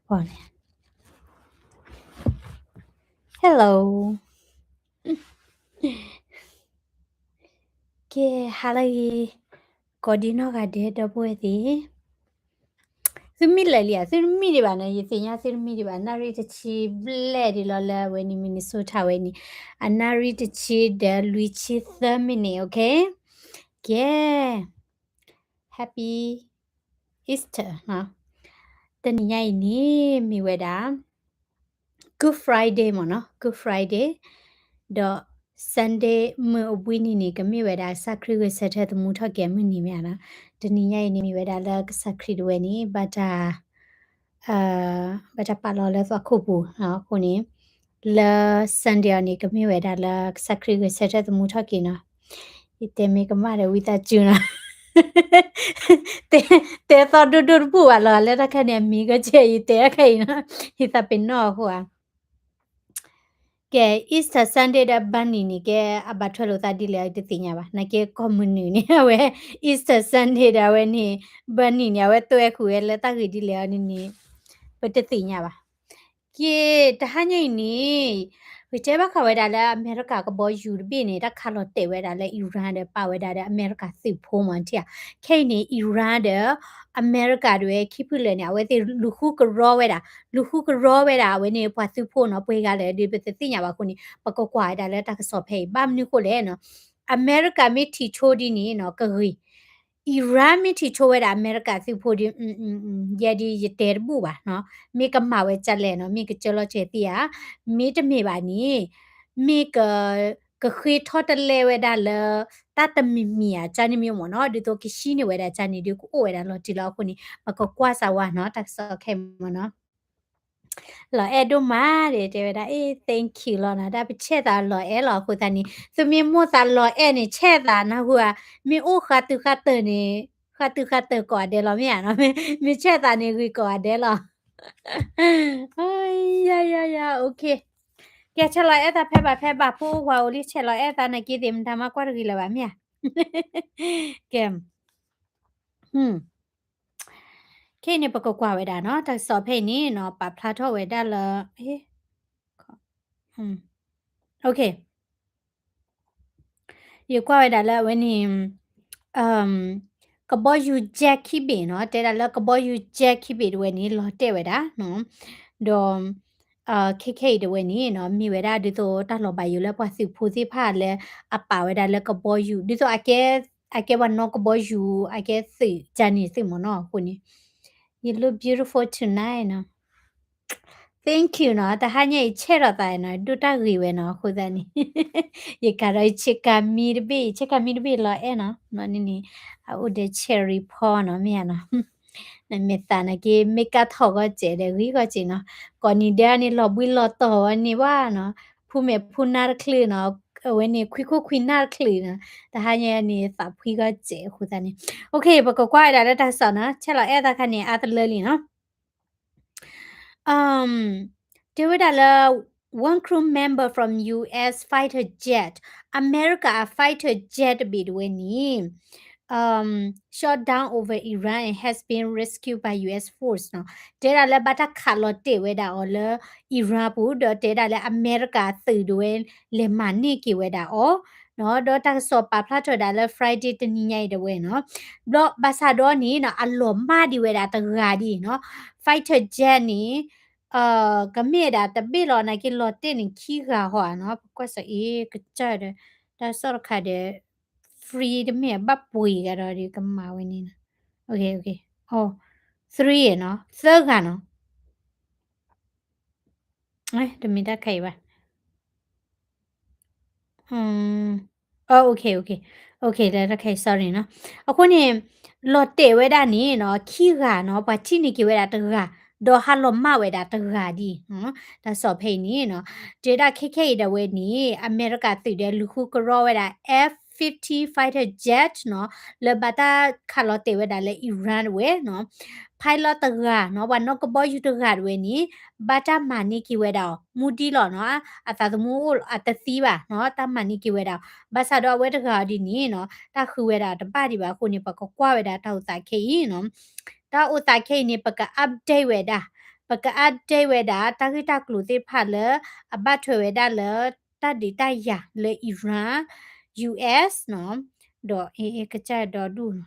ပှၤန့ၣ် Hello ကဲ ဟါလၢအဂ့ၤ ကိးဒံနီၢ်ဂၤဒဲး ဒီပုၢ်ဝဲၢ်သ့ၣ်, သုမံလၢာ်လံဧါ, သုတမံဒံးဘၣ်နီၤ, ယသ့ၣ်ညါသုတမံဒံးဘၣ်, နၣ်ရံၣ်တဆံဘျဲၣ်ဒံးလီၤလၢအဝဲန့ၣ် Minnesota ဝဲန့ၣ်, အနၣ်ရံၣ်တဆံဒီးလွံၢ်ဆံသၢမံးနံး, okay, ကဲ Happy Easter နီၤ, တနံၤညါအံၤန့ၣ် မ့ၢ်ဝဲဒၣ် Good Friday မ့ၢ်နီၤ, Good Friday ဒီး Sunday မုၢ်အဘှံးနံၤန့ၣ် ကမ့ၢ်ဝဲဒၣ် ကစၢ်ခရံာ်ဂဲၤဆၢထၢၣ်သမူထီၣ်က့ၤအမုၢ်နံၤမ့ၢ်ဧါနီၤ, တနံၤညါအံၤန့ၣ် မ့ၢ်ဝဲဒၣ်လၢကစၢ်ခရံာ်တဝဲန့ၣ် ဘၣ်တၢ် ဘၣ်တၢ်ပာ်လီၤလၢသွၣ်ခိၣ်ပူၤနီၤ, အဃိန့ၣ် လၢ Sunday အီၤန့ၣ် ကမ့ၢ်ဝဲဒၣ်လၢကစၢ်ခရံာ်ဂဲၤဆၢထၢၣ်သမူထီၣ်က့ၤနီၤ, ယတဲမ့ၢ်ကမၣ်ဒီးဝံသးစူၤနီၤ တဲသီဒိၣ်ဒိၣ်တဘူၣ်ဘၣ်လီၤ, လၢတၢ်ခါန့ၣ် အမံၤကီကဲ ယတဲတၢ်ခဲအံၤနီၤ, ယသးပ့ၤနီၣ်အဃိဧါ. ကဲ Easter Sunday ဒီး Bunny န့ၣ် ကဲ အဘၣ်ထွဲလိာ်သးဒ်လဲၣ် တသ့ၣ်ညါဘၣ်, နာ်က့ကီၢ်မုၢ်နုာ်န့ၣ် အဝဲ Easter Sunday ဒီးအဝဲန့ၣ် Bunny န့ၣ် အဝဲသွဲဃုာ်ဝဲလၢတၢ်ဂ့ၢ်ဒ်လဲၣ်အီၤန့ၣ်န့ၣ် ပတသ့ၣ်ညါဘၣ်. ကဲ တဟါညါအံၤန့ၣ် ပတဲဘၣ်ဃးဝဲဒၣ်လၢအမဲရကၤကဘီယူၤတဘ့ၣ်န့ၣ် တၢ်ခးလီၤတဲာ်ဝဲဒၣ်လၢ Iran ဒီးပာ်ဝဲဒၣ်ဒီးအမဲရကၤသုးဖိမ့ၢ်ထံၣ်ဧါ, ခဲအံၤန့ၣ် Iran ဒီး အမဲရကၤတဝဲခံဖုလၢာ်န့ၣ် အဝဲသ့ၣ်လူၤဃုကရီဝဲဒၣ်, လူၤဃုကရီဝဲဒၣ် အဝဲန့ၣ်ပှၤသုးဖိနီၤ, ပှဲၤဂၤလၢာ်ဒီးပတသ့ၣ်ညါဘၣ်အဃိန့ၣ် ပကကွၢ်ဝဲဒၣ်လၢတၢ်ကစီၣ်ဖဲအံၤ ဘၣ်မနုၤဃိလဲၣ်နီၤ, အမဲရကၤမ့ၢ်ထံၣ်ဆိဒ်န့ၣ်နီၤ ကဂ့ၤ Iran မ့ၢ်ထံၣ်ဆိဝဲဒၣ်အမဲရကၤသုးဖိဒီး ယဲဒ်ယတဲတဘူၣ်ဘၣ်နီၤ, မ့ၢ်ကမၤဝဲဒ်လဲၣ်နီၤ, မ့ၢ်ကစၢလီၤစဲၤသ့ဧါ, မ့တမ့ၢ်ဘၣ်န့ၣ် မ့ၢ်က ကဃ့ထီၣ်တလဲဝဲဒၣ်လၢ တၢ်တမံၤမံၤဧါ ကန့ၣ်မ့ၢ်မ့ၢ်နီၤ, ဒ်သိးကဟံးန့ၢ်ဝဲဒၣ်ကန့ၣ်ဒီးကအိၣ်ဝဲဒၣ်လီၤတံၢ်လီၤအဃိန့ၣ် ပကကွၢ်စၢ်ဝါနီၤ, တၢ်ကစီၣ်ခဲအံၤမ့ၢ်နီၤ လီၤအဲၣ်ဒိၣ်မးဒီး တဲဝဲဒၣ် အ့ thank you လီၤနီၤ, တၢ်ပဆဲၣ်သးလီၤအဲၣ်လီၤအဃိသတးန့ၣ် သုမ့ၢ်မိၣ်သးလီၤအဲၣ်န့ၣ် ဆဲၣ်သးနၢ်ဟူဧါ, မ့ၢ်အိၣ်ဃးတုၤဃးတၢၢ်န့ၣ် ဃးတုၤဃးတၢၢ်ကိးဂၤဒဲးလီၤမ့ၢ်ဧါနီၤ, မ့ၢ်ဆဲၣ်သးန့ၣ်ဂ့ၤကိးဂၤဒဲးလီၤ ယၤယၤယၤ okay, ကဲဆဲးလီၤအဲၣ်သးဖဲဘၣ်ဖဲဘၣ်ဖိအိၣ်ဝၤအိၣ်လံ ဆဲးလီၤအဲၣ်သးနာ်က့သ့ၣ် မတၤမးကွၢ်တဂ့ၤလၢၤဘၣ်မ့ၢ်ဧါ, ကဲ ခဲအံၤန့ၣ် ပကကွၢ်ဝဲဒၣ်နီၤ တၢ်ကစီၣ်ဖဲအံၤန့ၣ်နီၤ ပာ်ဖျါထီၣ်ဝဲဒၣ်လၢ okay, ယကွၢ်ဝဲဒၣ်လၢအဝဲန့ၣ် ကဘီယူၤ jet ခံဘ့ၣ်နီၤ, တဲဒၣ်လၢကဘီယူၤ jet ခံဘ့ၣ်တဝဲန့ၣ် လီၤတဲာ်ဝဲဒၣ်နီၤ, ဒီး ခဲခဲအံၤတဝဲန့ၣ်နီၤ မ့ၢ်ဝဲဒၣ်ဒ်သိးတၢ်လီၤဘၣ်ယိၣ်လၢပှၤသုးဖိသ့ၣ်တဖၣ်လၢအပာ်ဝဲဒၣ်လၢကဘီယူၤ ဒ်သိးအကဲ အကဲပှၤနီၣ်ကဘီယူၤ အကဲသုး ကန့ၣ်သုးမ့ၢ်နီၤ အဃိန့ၣ် You look beautiful tonight နီၤ Thank you နီၤ, တဟါညါအံၤဆဲးထီၣ်သးနီၤ ဒိၣ်တၢ်ဂ့ၤဝဲနီၤ အဃိသတးန့ၣ် ယကၤဒီးယဆ့ကၤမံတဘ့ၣ် ယဆ့ကၤမံတဘ့ၣ်လီၤအဲၣ်နီၤ နီၢ်န့ၣ်န့ၣ် အအိၣ်ဒီး cherry ဖီနီၤ မ့ၢ်ဧါနီၤ နမဲာ်သးနာ်က့ မ့ၢ်ကၢ်ထီၣ်ဂီၢ်စဲးဒီးဂံၢ်ဂီၢ်စဲးနီၤ, ကိးနံၤဒဲးန့ၣ် လီၤဘှံးလီၤတီၤဝဲန့ၣ်ဘၣ်နီၤ, ဖူမဲာ်ဖူနၢ်တချုးနီၤ, အဝဲန့ၣ်ခွံခိၣ်ခွံနၢ်တချုးနီၤ, တဟါညါန့ၣ် သးဖှံဂီၢ်စဲးအဃိသတးန့ၣ်, okay ပကကွၢ်ဝဲဒၣ်လၢတၢ်ကစီၣ်နီၤ, ဆဲးလီၤအဲၣ်သးခါန့ၣ် အါတလၢလံနီၤ တဲဝဲဒၣ်လၢ one crew member from U S fighter jet, အမဲရကၤအ fighter jet တဘ့ၣ်တဝဲန့ၣ် shot down over Iran and has been rescued by U S force နီၤ, တဲဒၣ်လၢဘၣ်တၢ်ခးလီၤတဲာ်ဝဲဒၣ်အီၤလၢ Iran ပူၤ ဒီးတဲဒၣ်လၢအမဲရကၤသုးတဝဲ လဲၤမၤန့ၢ်က့ၤဝဲဒၣ်အီၤ ဒီးတၢ်ကစီၣ်ပာ်ဖျါထီၣ်ဒၣ်လၢ Friday တနံၤညါအံၤတဝဲနီၤ, ဘျီဘၣ်ဆၣ်ဒီးန့ၣ်နီၤ အလီၤမၢ်ဒံးဝဲဒၣ်တဂၤဒ်နီၤ, fighter jet န့ၣ် ကမ့ၢ်ဒၣ်တဘ့ၣ်လီၤ နာ်က့လီၤတဲာ်န့ၣ်ခံဂၤဟီဧါနီၤ, ပကွၢ်စ့ၢ်ကီး ကစၢ်ဒီး တၢ်ကစီၣ်တခါဒီး free တမ့ၢ် ဘၣ်ပှ့ၤဂၤဒီးကမၤဝဲန့ၣ်နီၤ, okay, okay, three နီၤ သၢဂၤနီၤ တမ့ၢ်တၢ်ခဲအံၤဘၣ် okay, okay, okay လၢတၢ်ခဲအံၤ sorry နီၤ, အဃိန့ၣ် လီၤတဲာ်ဝဲဒၣ်န့ၣ်နီၤ ခံဂၤနီၤ ပှၤထံၣ်န့ၢ်က့ၤဝဲဒၣ်တဂၤ ဒီးဟးလီၤမၢ်ဝဲဒၣ်တဂၤဒ်နီၤ, တၢ်ကစီၣ်ဖဲအံၤန့ၣ်နီၤ, တဲဒၣ်ခဲခဲအံၤဒၣ်ဝဲန့ၣ် အမဲရကၤသုးဒီးလူၤဃုကရီဝဲဒၣ် F fifteen fighter jet နီၤ, လၢဘၣ်တၢ်ခးလီၤတဲာ်ဝဲဒၣ်လၢ Iran တဝဲနီၤ pilot တဂၤနီၤ ပှၤနီၣ်ကဘီယူၤတဂၤတဝဲန့ၣ် ဘၣ်တၢ်မၤန့ၢ်က့ၤဝဲဒၣ်အီၤ မူဒံးလီၤနီၤ, အသးသမူအိၣ်အတသံဘၣ်နီၤ, တၢ်မၤန့ၢ်က့ၤဝဲဒၣ်အီၤ, ဘၣ်ဆၣ်ဒီးအဝဲတဂၤအီၤဒ်န့ၣ်နီၤ တၢ်ဃုဝဲဒၣ်တဘၣ်ဒံးဘၣ်အဃိန့ၣ် ပကကွၢ်ဝဲဒၣ်တၢ်အိၣ်သးခဲအံၤနီၤ, တၢ်အိၣ်သးခဲအံၤန့ၣ် ပက update ဝဲဒၣ် ပက update ဝဲဒၣ် တၢ်ဂ့ၢ်တၢ်ကျိၤသ့ၣ်တဖၣ်လၢ အဘၣ်ထွဲဝဲဒၣ်လၢ တၢ်ဒုးတၢ်ယၤလၢ Iran, U S နီၤ, ဒီး အကစၢ်ဒီဒူၣ်နီ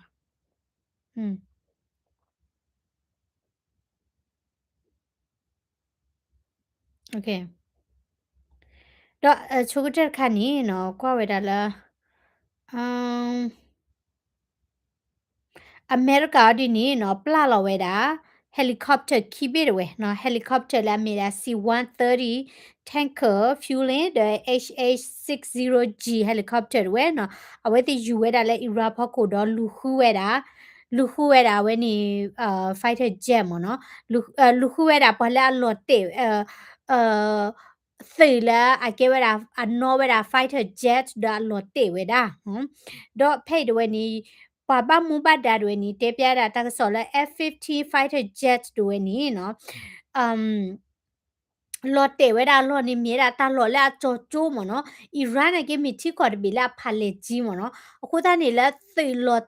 ၤ. ဒီးဆိကတၢၢ်တခါန့ၣ်နီၤ ကွၢ်ဝဲဒၣ်လၢ အမဲရကၤအီၤဒ်န့ၣ်နီၤ ပျၢ်လီၤဝဲဒၣ် helicopter ခံဘ့ၣ်တဝဲနီၤ, helicopter လၢအမ့ၢ်ဒၣ် C one thirty tanker fueling ဒီး H H six zero G helicopter တဝဲနီၤ, အဝဲသ့ၣ်ယူၤဝဲဒၣ်လၢ Iran ဖီခိၣ်ဒီးလူၤဃုဝဲဒၣ်, လူၤဃုဝဲဒၣ်အဝဲန့ၣ် fighter jet မ့ၢ်နီၤ, လူၤဃုဝဲဒၣ်ပှၤလၢအလီၤတဲာ် သုးလၢအကဲဝဲဒၣ် အနီၣ်ဝဲဒၣ် fighter jet ဒီးအလီၤတဲာ်ဝဲဒၣ်, ဒီးဖဲအံၤတဝဲန့ၣ် ပှၤဘၣ်မူဘၣ်ဒါတဝဲန့ၣ် တဲပျဲဒၣ်တၢ်ကစီၣ်လၢ F fifteen fighter jet တဝဲန့ၣ်နီၤ လီၤတဲာ်ဝဲဒၣ်အလီၢ်န့ၣ် မ့ၢ်ဝဲဒၣ်တၢ်လီၢ်လၢအကၠီၤကၠိမ့ၢ်နီၤ, Iran န့ၣ်က့မ့ၢ်ထံကီၢ်တဘ့ၣ်လၢအဖးလဲၢ်ကၠံမ့ၢ်နီၤ, အဃိသတးန့ၣ်လၢသုးလီၤ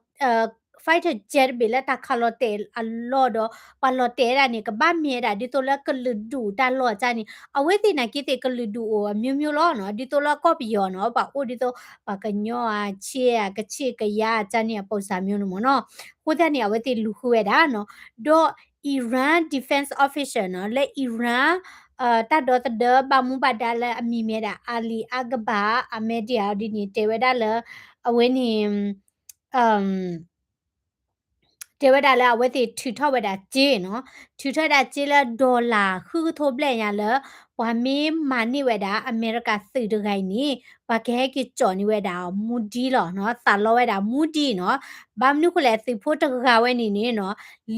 fighter jet တဘ့ၣ်လၢတၢ်ခးလီၤတဲာ်အလီၢ်ဒီး ပှၤလီၤတဲာ်ဝဲဒၣ်န့ၣ် ကဘၣ်မ့ၢ်ဝဲဒၣ်ဒ်သိးလၢကလုာ်ဒူၣ်တၢ်လီၢ်ကၠၢန့ၣ် အဝဲသ့ၣ်နာ်က့သ့ၣ်ကလုာ်ဒူၣ်အိၣ်အမျိုးမျိုးလီၤနီၤ, ဒ်သိးလၢကီၢ်ပယီၤနီၤ ပှၤအိၣ်ဒ်သိး ပှၤကညီဧါ ချ့ဧါ ကချ့ၣ်ကယါကၠၢန့ၣ် အပုံစံမျိုးန့ၣ်မ့ၢ်နီၤ, အဃိသတးန့ၣ် အဝဲသ့ၣ်လူၤဃုဝဲဒၣ်နီၤ, ဒီး Iran defense official နီၤ လၢ Iran တၢ်ဒီသဒၢဘၣ်မူဘၣ်ဒါလၢအမံၤမ့ၢ်ဒၣ် Ali Akbar Ahmadi အီၤဒ်န့ၣ် တဲဝဲဒၣ်လၢ အဝဲန့ၣ် တဲဝဲဒၣ်လၢအဝဲသ့ၣ်ထုးထီၣ်ဝဲဒၣ်စ့နီၤ, ထုးထီၣ်ဝဲဒၣ်စ့လၢ dollar ဃုကထိဘျဲၣ်ညါလၢ ပှၤမ့ၢ်မၤန့ၢ်ဝဲဒၣ်အမဲရကၤသုးတဂၤအံၤန့ၣ် ပှၤကဟဲက့ၤကၠီၣ်န့ၢ်ဝဲဒၣ်အီၤမူဒံလီၤနီၤ, သးလီဝဲဒၣ်မူဒံနီၤ, ဘၣ်မနုၤဃိလဲၣ် သုးဖိတဂၤဝဲန့ၣ်န့ၣ်နီၤ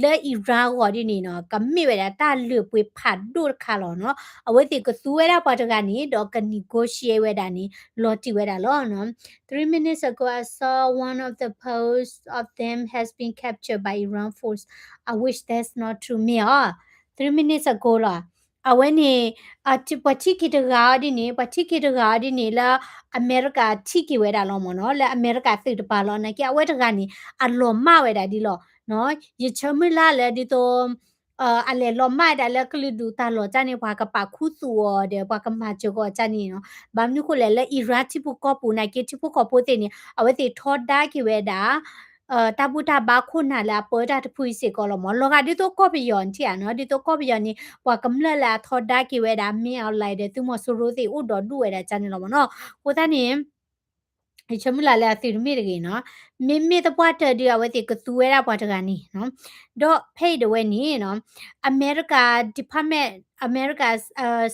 လၢ Iran အဂီၢ်ဒ်န့ၣ်နီၤ ကမ့ၢ်ဝဲဒၣ်တၢ်လုၢ်ပှ့ၤဖးဒိၣ်တခါလီၤနီၤ, အဝဲသ့ၣ်ကသူဝဲဒၣ်ပှၤတဂၤန့ၣ် ဒီးက negotiate ဝဲဒၣ်န့ၣ် လီၤတံၢ်ဝဲဒၣ်လီၤနီၤ. Three minutes ago, I saw one of the posts of them has been captured by Iran force. I wish that's not true မ့ၢ်အီၤ, three minutes ago လီၤ. အဝဲန့ၣ် ပှၤထံၣ်က့ၤတဂၤအီၤဒ်န့ၣ် ပှၤထံၣ်က့ၤတဂၤအီၤဒ်န့ၣ်လၢ အမဲရကၤထံၣ်က့ၤဝဲဒၣ်လီၤမ့ၢ်နီၤ, လၢအမဲရကၤသုးတပၤလီၤ. နာ်က့အဝဲတဂၤန့ၣ် အလီၤမၢ်ဝဲဒၣ်ဒ်လီၤ. ယဆၢမုၢ်လၢ်လၢဒ်သိး အလဲၤလီၤမၢ်ဝဲဒၣ်လၢကလုာ်ဒူၣ်တၢ်လီၢ်ကၠၢန့ၣ် ပှၤကပာ်ခူသူၣ်အီၤဒီး ပှၤကမၤစၢၤကီးအီၤကၠၢန့ၣ်နီၤ. ဘၣ်မနုၤဃိလဲၣ် လၢ Iran ထံဖိကီၢ်ဖိနာ်က့ ထံဖိကီၢ်ဖိသ့ၣ်န့ၣ် အဝဲသ့ၣ်ထီဒါက့ၤဝဲဒၣ် တၢ်ဘူၣ်တၢ်ဘါခိၣ်နၢ်လၢအပၢတၢ်တဖုအံၤစ့ၢ်ကီးလီၤမ့ၢ်. လီၤဂာ်ဒ်သိးကီၢ်ပယီၤထံၣ်ဧါနီၤ, ဒ်သိးကီၢ်ပယီၤန့ၣ် ပှၤကမျၢၢ်လၢအထီဒါက့ၤဝဲဒၣ် မင်းအောင်လှိုင် ဒီး သုးမီၤစိရိၤသ့ၣ်အိၣ်ဒီဒူၣ်ဝဲဒၣ်ကၠၢန့ၣ်လီၤမ့ၢ်နီၤ. အဃိသတးန့ၣ် ယဆၢမုၢ်လၢ်လၢအသုးတမ့ၢ်တဂ့ၤနီၤ. မ့မ့ၢ်သပှၢ်တၢၢ်ဒုး အဝဲသ့ၣ်ကသူဝဲဒၣ်ပှၤတဂၤန့ၣ်နီၤ. ဒီးဖဲအံၤတဝဲန့ၣ်နီၤ America Department, America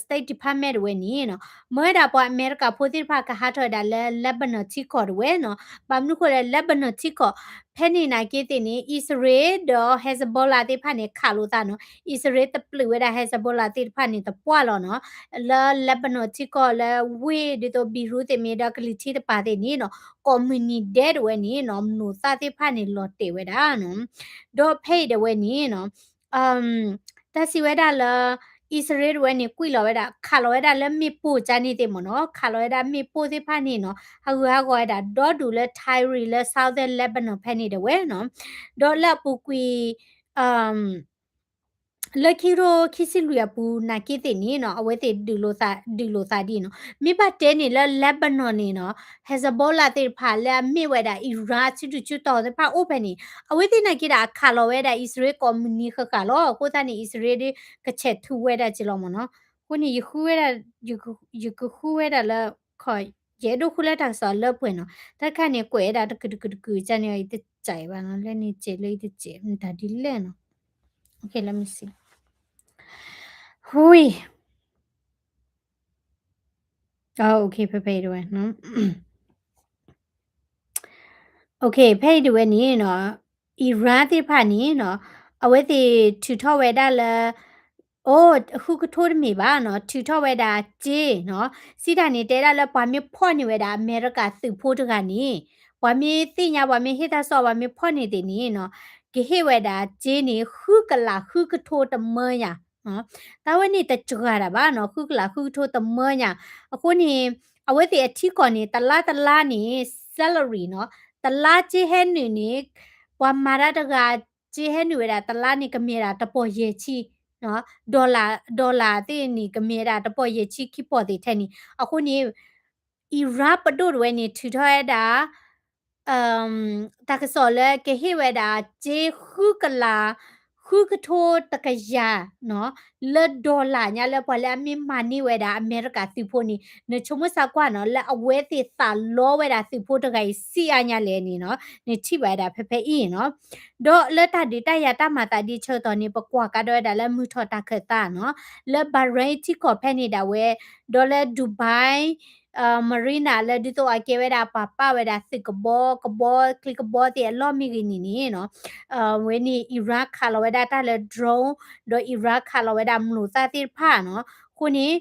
State Department တဝဲန့ၣ်နီၤ မၢဝဲဒၣ်ပှၤအမဲရကၤဖိသ့ၣ်တဖၣ်ကဟးထီၣ်ဝဲဒၣ်လၢ Lebanon ထံကီၢ်တဝဲနီၤ. ဘၣ်မနုၤဃိလဲၣ် Lebanon ထံကီၢ် ဖဲန့ၣ်နာ်က့သ့ၣ်န့ၣ် အံၣ်စရ့လးဒီး Hezbollah သ့ၣ်တဖၣ်န့ၣ် ခးလိာ်သးနီၤ. အံၣ်စရ့လးတပျုာ်ဝဲဒၣ် Hezbollah သ့ၣ်တဖၣ်န့ၣ် တပှၢ်လီၤနီၤ. လၢ Lebanon ထံကီၢ်လၢဝ့ၢ် ဒ်သိး Beirut သ့ၣ်မ့ၢ်ဒီးကလံၤထံးတပၤသ့ၣ်န့ၣ်နီၤ ကိးမုၢ်နံၤဒဲးတဝဲန့ၣ်နီၤ မနိၤသၣ်သ့ၣ်တဖၣ်န့ၣ် လီၤတဲာ်ဝဲဒၣ်နီၤ. ဒီးဖဲအံၤတဝဲန့ၣ်နီၤ တၢ်စံးဝဲဒၣ်လၢ အံၣ်စရ့လးတဝဲန့ၣ် ကွံာ်လီၤဝဲဒၣ် ခးလီၤဝဲဒၣ်လၢမ့ၣ်ပိၢ်ကၠၢန့ၣ်သ့ၣ်မ့ၢ်နီၤ. ခးလီၤဝဲဒၣ်မ့ၣ်ပိၢ်သ့ၣ်တဖၣ်န့ၣ်နီၤ ဟးဂူာ်ဟးဂီၤဝဲဒၣ် ဒီဒူၣ်လၢ Tyre လၢ Southern Lebanon ဖဲန့ၣ်တဝဲနီၤ. ဒီးလၢအပူၤကွံာ် လၢခံကထိခံဆံလွံၢ်အပူၤနာ်က့သ့ၣ်န့ၣ်နီၤ အဝဲသ့ၣ်ဒုးလိာ်သးဒ်နီၤ. မ့ၢ်ဘၣ်တဲန့ၣ်လၢ Lebanon န့ၣ်နီၤ Hezbollah သ့ၣ်တဖၣ်လၢအမ့ၢ်ဝဲဒၣ် Iran ဆံးဒူၣ်ဆံးတီၤသ့ၣ်တဖၣ်အိၣ်ဖဲန့ၣ် အဝဲသ့ၣ်နာ်က့ဒီးအခးလီၤဝဲဒၣ်အံၣ်စရ့လးကိးမုၢ်နံၤဃၣ်ဃၣ်လီၤ. အဃိသတးန့ၣ် အံၣ်စရ့လးဒ်ကဆဲးထူဝဲဒၣ်က့ၤလီၤမ့ၢ်နီၤ. အဃိန့ၣ် ယဃုဝဲဒၣ် ယကဃုဝဲဒၣ်လၢ ခီ ယအဲၣ်ဒိးဃုလၢတၢ်ကစီၣ်လၢပှဲၤနီၤ. တၢ်တခါန့ၣ် ကွဲးဝဲဒၣ်တကုာ်တကုာ်တကုာ်ကၠၢန့ၣ် ယတစဲးဘၣ်နီၤ လၢန့ၣ်စဲးလၢယတစဲး မတၤဒ်လဲၣ်နီၤ. Okay, let me see. ဟူယ okay, ဖဲဖဲအံၤတဝဲနီၤ. Okay, ဖဲအံၤတဝဲန့ၣ်နီၤ Iran သ့ၣ်တဖၣ်န့ၣ်နီၤ အဝဲသ့ၣ်ထုးထီၣ်ဝဲဒၣ်လၢ အိၣ် ဃုကထိတမ့ၢ်ဘၣ်နီၤ ထုးထီၣ်ဝဲဒၣ်စ့နီၤ. စံးတၢ်န့ၣ် တဲဒၣ်လၢပှၤမ့ၢ်ဖီၣ်န့ၢ်ဝဲဒၣ်အမဲရကၤသုးဖိတဂၤန့ၣ် ပှၤမ့ၢ်သ့ၣ်ညါ ပှၤမ့ၢ်ဟ့ၣ်တၢ်စီၣ် ပှၤမ့ၢ်ဖီၣ်န့ၢ်သ့ၣ်န့ၣ်နီၤ ကဟ့ၣ်ဝဲဒၣ်စ့န့ၣ် ဃုကလးဃုကထိတမၢယၤ တၢ်ဝဲန့ၣ်တစှၤတၢ်ဘၣ်နီၤ ဃုကလးဃုကထိတမၢယၤ. အဃိန့ၣ် အဝဲသ့ၣ်အထံကီၢ်န့ၣ် တလါတလါန့ၣ် salary နီၤ တလါစ့ဟဲနုာ်န့ၣ် ပှၤမၤတၢ်တဂၤ စ့ဟဲနုာ်ဝဲဒၣ်တလါန့ၣ် ကမ့ၢ်ဒၣ်တပီၢ်ယဲၢ်ဆံ dollar dollar သ့ၣ်န့ၣ် ကမ့ၢ်ဝဲဒၣ်တပီၢ်ယဲၢ်ဆံခံပီၢ်သ့ၣ်ထဲန့ၣ် အဃိန့ၣ် Iran ပဒိၣ်တဝဲန့ၣ် ထုးထီၣ်ဝဲဒၣ် တၢ်ကစီၣ်လၢကဟ့ၣ်ဝဲဒၣ် စ့ဃုကလး ဃုကထိတကယၤ လၢ dollar ညါလၢပှၤလၢအမ့ၢ်မၤန့ၢ်ဝဲဒၣ်အမဲရကၤသုးဖိန့ၣ် နဆိကမိၣ်သံကွၢ်နီၤ လၢအဝဲသ့ၣ်သးလီဝဲဒၣ်သုးဖိတဂၤအံၤ ဆံးအါညါလဲၣ်န့ၣ်နီၤ နထံၣ်ဘၣ်ဝဲဒၣ်ဖဲဖဲအံၤနီၤ ဒီးလၢတၢ်ဒုးတၢ်ယၤတၢ်မၤသးဒ်ဆၢကတီၢ်န့ၣ် ပကွၢ်ကဒီးဝဲဒၣ်လၢမုၢ်ထီၣ်တၢ်ခၢၣ်သးနီၤ လၢ Bahrain ထံကီၢ်ဖဲန့ၣ်ဒၣ်ဝဲ ဒီးလၢ Dubai Marina လၢဒ်သိးအကဲဝဲဒၣ်ပှၤပာ်ဝဲဒၣ်သုးကဘီ ကဘီချံကဘီသ့ၣ်အလီၢ်မ့ၢ်ဂ့ၤန့ၣ်န့ၣ်နီၤ ဝဲန့ၣ် Iran ခးလီၤဝဲဒၣ်တၢ်လၢ drone ဒီး Iran ခးလီၤဝဲဒၣ်မျိာ်သၣ်သ့ၣ်တဖၣ်နီၤ အဃိန့ၣ်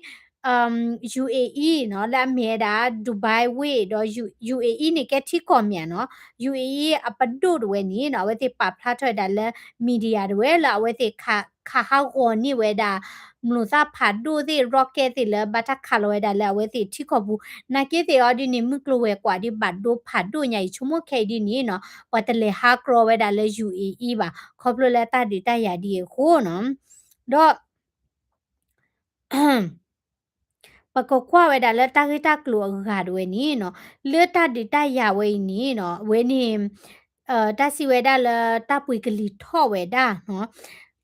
UAE နီၤ လၢအမ့ၢ်ဝဲဒၣ် Dubai ဝ့ၢ်ဒီး UAE န့ၣ်ကဲထံကီၢ်မ့ၢ်ဧါနီၤ UAE အပဒိၣ်တဝဲန့ၣ်နီၤ အဝဲသ့ၣ်ပာ်ဖျါထီၣ်ဝဲဒၣ်လၢ media တဝဲလၢအဝဲသ့ၣ် ခးဟးဂီၤန့ၢ်ဝဲဒၣ် မျိာ်သၣ်ဖးဒိၣ်သ့ၣ် rocket သ့ၣ်လၢဘၣ်တၢ်ခးလီၤဝဲဒၣ်လၢအဝဲသ့ၣ်ထံကီၢ်ပူၤ နာ်က့သ့ၣ်အီၤဒ်န့ၣ် မုၢ်ကျိၤဝဲၤကွာ်ဒ်ဘၣ်ဒိဖးဒိၣ်ညါအံၤ ဆိကမိၣ်ခဲအံၤဒ်န့ၣ်နီၤ ပှၤတလဲၤဟးကြီဝဲဒၣ်လၢ UAE ဘၣ် ခီဖျိလၢတၢ်ဒုးတၢ်ယၤဒ်အံၤအဃိနီၤ ဒီး ပကကွၢ်ဝဲဒၣ်လၢတၢ်ဂ့ၢ်တၢ်ကျိၤအဂၤတဝဲန့ၣ်နီၤ လၢတၢ်ဒုးတၢ်ယၤဝဲအံၤန့ၣ်နီၤ ဝဲန့ၣ် တၢ်စံးဝဲဒၣ်လၢတၢ်ပှ့ၤကလံၤထီၣ်ဝဲဒၣ်နီၤ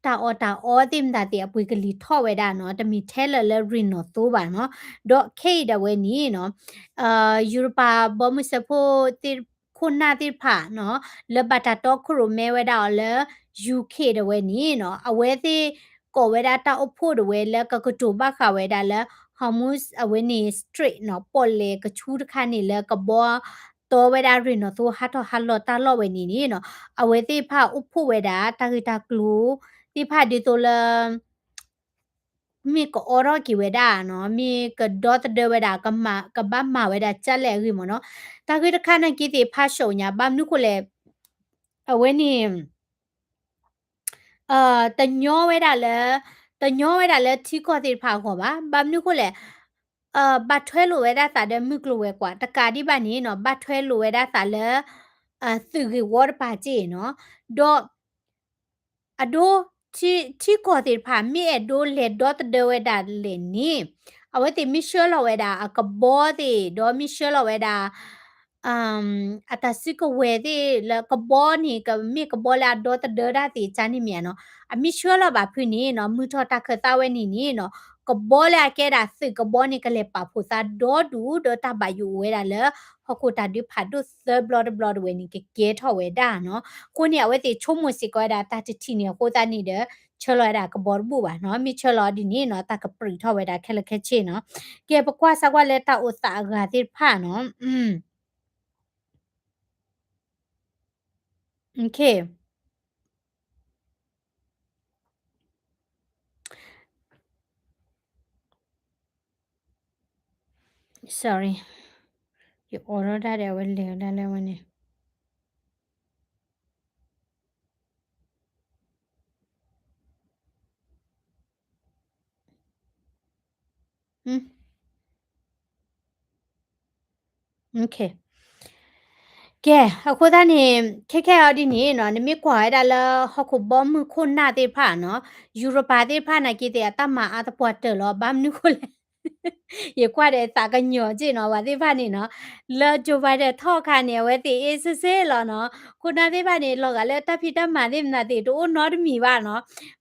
တၢ်အီၣ်တၢ်အီသ့ၣ်မတၤသ့ၣ်အပှ့ၤကလံၤထီၣ်ဝဲဒၣ်နီၤ တမ့ၢ်ထဲလၢာ်လၢရ့ၣ်နီၣ်သိဘၣ်နီၤ ဒီးခဲအံၤဒၣ်ဝဲန့ၣ်နီၤ ယူရပၤဘီမုၢ်စၢဖှိၣ်သ့ၣ် ခိၣ်နၢ်သ့ၣ်တဖၣ်နီၤ လၢဘၣ်တၢ်တီခိၣ်ရိၣ်မဲဝဲဒၣ်အီၤလၢ UK တဝဲန့ၣ်နီၤ အဝဲသ့ၣ်ကိးဝဲဒၣ်တၢ်အိၣ်ဖှိၣ်တဝဲလၢကကတိၤဘၣ်ဃးဝဲဒၣ်လၢ Hormuz အဝဲန့ၣ် Strait နီၤ ပီၣ်လဲၣ်ကဆူတခါန့ၣ်လၢကဘီတီဝဲဒၣ်ရ့ၣ်နီၣ်သိဟးထီၣ်ဟးလီၤတၢ်လီၢ်ဝဲန့ၣ်န့ၣ်နီၤ အဝဲသ့ၣ်တဖၣ်အိၣ်ဖှိၣ်ဝဲဒၣ်တၢ်ဂ့ၢ်တၢ်ကျိၤသ့ၣ်တဖၣ်ဒ်သိးလၢ မ့ၢ်ကအိးထီၣ်က့ၤဝဲဒၣ်နီၤ မ့ၢ်ကဒီသဒၢဝဲဒၣ် ကဘၣ်မၤဝဲဒၣ်ကၢ်လဲၣ်အဂ့ၢ်မ့ၢ်နီၤ တၢ်ဂ့ၢ်တခါနာ်က့သ့ၣ်ဖးစိာ်ညါ ဘၣ်မနုၤဃိလဲၣ် အဝဲန့ၣ် တညီဝဲဒၣ်လၢ တညီဝဲဒၣ်လၢထံကီၢ်သ့ၣ်တဖၣ်အဂီၢ်ဘၣ် ဘၣ်မနုၤဃိလဲၣ် ဘၣ်ထွဲလိာ်ဝဲဒၣ်သးဒီးမုၢ်ကျိၤဝဲၤကွာ် တကးဒံးဘၣ်န့ၣ်နီၤ ဘၣ်ထွဲလိာ်ဝဲဒၣ်သးလၢ သုးဂ့ၢ်ဝီတပၤက့ၢ်နီၤ ဒီး အဒိ ထံ ထံကီၢ်သ့ၣ်တဖၣ် မ့ၢ်အဲၣ်ဒိးလဲၤဒီသဒၢဝဲဒၣ်လဲၣ်န့ၣ် အဝဲသ့ၣ်မ့ၢ်ဆှၢလီၤဝဲဒၣ်အကဘီသ့ၣ် ဒီးမ့ၢ်ဆှၢလီၤဝဲဒၣ် အတၢ်စုကဝဲၤသ့ၣ်လၢကဘီန့ၣ် ကမ့ၢ်ကဘီလၢအဒီသဒၢတၢ်သ့ၣ်တဖၣ်န့ၣ်မ့ၢ်ဧါနီၤ အမ့ၢ်ဆှၢလီၤဘၣ်ဖုန့ၣ်နီၤ မုၢ်ထီၣ်တၢ်ခၢၣ်သးဝဲန့ၣ်န့ၣ်နီၤ ကဘီလၢအကဲဒၣ်သုးကဘီန့ၣ် ကလဲၤပာ်ဖှိၣ်သးဒီဒူၣ်ဒီးတၢ်ဘၣ်ယိၣ်အိၣ်ဝဲဒၣ်လၢ ဟီၣ်ခိၣ်တၢ်ဒုးဖးဒိၣ်သၢဘျီတဘျီတဝဲန့ၣ် ကကဲထီၣ်ဝဲဒၣ်နီၤ အဃိန့ၣ် အဝဲသ့ၣ်ဆိကမိၣ်စ့ၢ်ကီးဝဲဒၣ်တၢ်တထံၣ်န့ၣ်အဃိသတးန့ၣ်ဒီး ဆှၢလီၤဝဲဒၣ်ကဘီတဘူၣ်ဘၣ်နီၤ မ့ၢ်ဆှၢလီၤဒ်န့ၣ်နီၤ တၢ်ကပြံးထီၣ်ဝဲဒၣ်ခဲလၢာ်ခဲဆ့နီၤ ကဲ ပကွၢ်စၢ်ကွၢ်လၢတၢ်အိၣ်သးအဂၤသ့ၣ်တဖၣ်နီၤ sorry ယအိးထီၣ်တၢ်ဒီးအဝဲလဲၤဝဲဒၣ်လၢအဝဲန့ၣ် ကဲ အဃိသတးန့ၣ် ခဲခဲအံၤဒ်န့ၣ်နီၤ နမ့ၢ်ကွၢ်ဝဲဒၣ်လၢဟီၣ်ခိၣ်ဘီမုၢ်ခိၣ်နၢ်သ့ၣ်တဖၣ်နီၤ ယူရပၤသ့ၣ်တဖၣ်နာ်က့သ့ၣ် အတၢ်မၤအါသပှၢ်တၢၢ်လီၤ ဘၣ်မနုၤဃိလဲၣ် ယကွၢ်ဒီးသးကညီၤက့ၢ်နီၤ ပှၤသ့ၣ်တဖၣ်န့ၣ်နီၤ လၢ Joe Biden ထီၣ်အခါန့ၣ် အဝဲသ့ၣ်အ့ၣ်စ့ၣ်စ့ၣ်လီၤနီၤ ခိၣ်နၢ်သ့ၣ်တဖၣ်န့ၣ် လီၤဂာ်လၢတၢ်ဖံးတၢ်မၤသ့ၣ်မနုၤသ့ၣ် တအိၣ်နီတမံၤဘၣ်နီၤ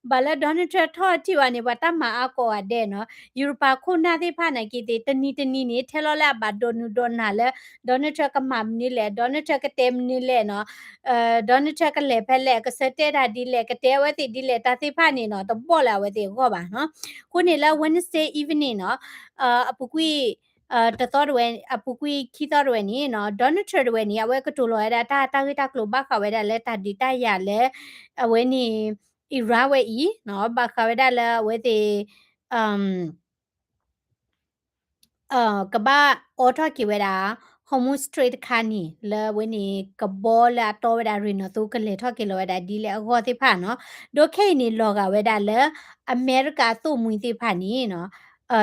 ဘၣ်လၢ Donald Trump ထီၣ်ထံၣ်ဝဲန့ၣ် ပှၤတၢ်မၤအါကိးဂၤဒဲးနီၤ ယူရပၤခိၣ်နၢ်သ့ၣ်တဖၣ်နာ်က့သ့ၣ် တနံၤတနံၤန့ၣ် ထဲလီၤလၢအဘၣ်ဒိးနုာ်ဒိးနၢ်လၢ Donald Trump ကမၤမနုၤလဲၣ် Donald Trump ကတဲမနုၤလဲၣ်နီၤ Donald Trump ကလဲၤဖဲလဲၣ် ကဆၢတဲာ်တၢ်ဒ်လဲၣ် ကတဲအဝဲသ့ၣ်ဒ်လဲၣ် တၢ်သ့ၣ်တဖၣ်န့ၣ်နီၤ တဘီၣ်လၢအဝဲသ့ၣ်အဂီၢ်ဘၣ်နီၤ အဃိန့ၣ်လၢ Wednesday evening နီၤ အပူၤကွံာ် တသီတဝဲ အပူၤကွံာ်ခံသီတဝဲန့ၣ်နီၤ Donald Trump တဝဲန့ၣ် အဝဲကတိၤလီၤဝဲဒၣ်တၢ် တၢ်ဂ့ၢ်တၢ်ကျိၤဘၣ်ဃးဝဲဒၣ်လၢတၢ်ဒုးတၢ်ယၤလၢ အဝဲန့ၣ် Iran ဝဲအံၤနီၤ ဘၣ်ဃးဝဲဒၣ်လၢအဝဲသ့ၣ် ကဘၣ်အိးထီၣ်က့ၤဝဲဒၣ် Hormuz Strait တခါန့ၣ် လၢအဝဲန့ၣ် ကဘီလၢအတီဝဲဒၣ်ရ့ၣ်နီၣ်သိကလဲၤထီၣ်က့ၤလီၤဝဲဒၣ်ဒ်လဲၣ်အဂီၢ်သ့ၣ်တဖၣ်နီၤ. ဒီးခဲအံၤန့ၣ် လီၤဂာ်ဝဲဒၣ်လၢ အမဲရကၤအသိၣ်မှံၤသ့ၣ်တဖၣ်န့ၣ်နီၤ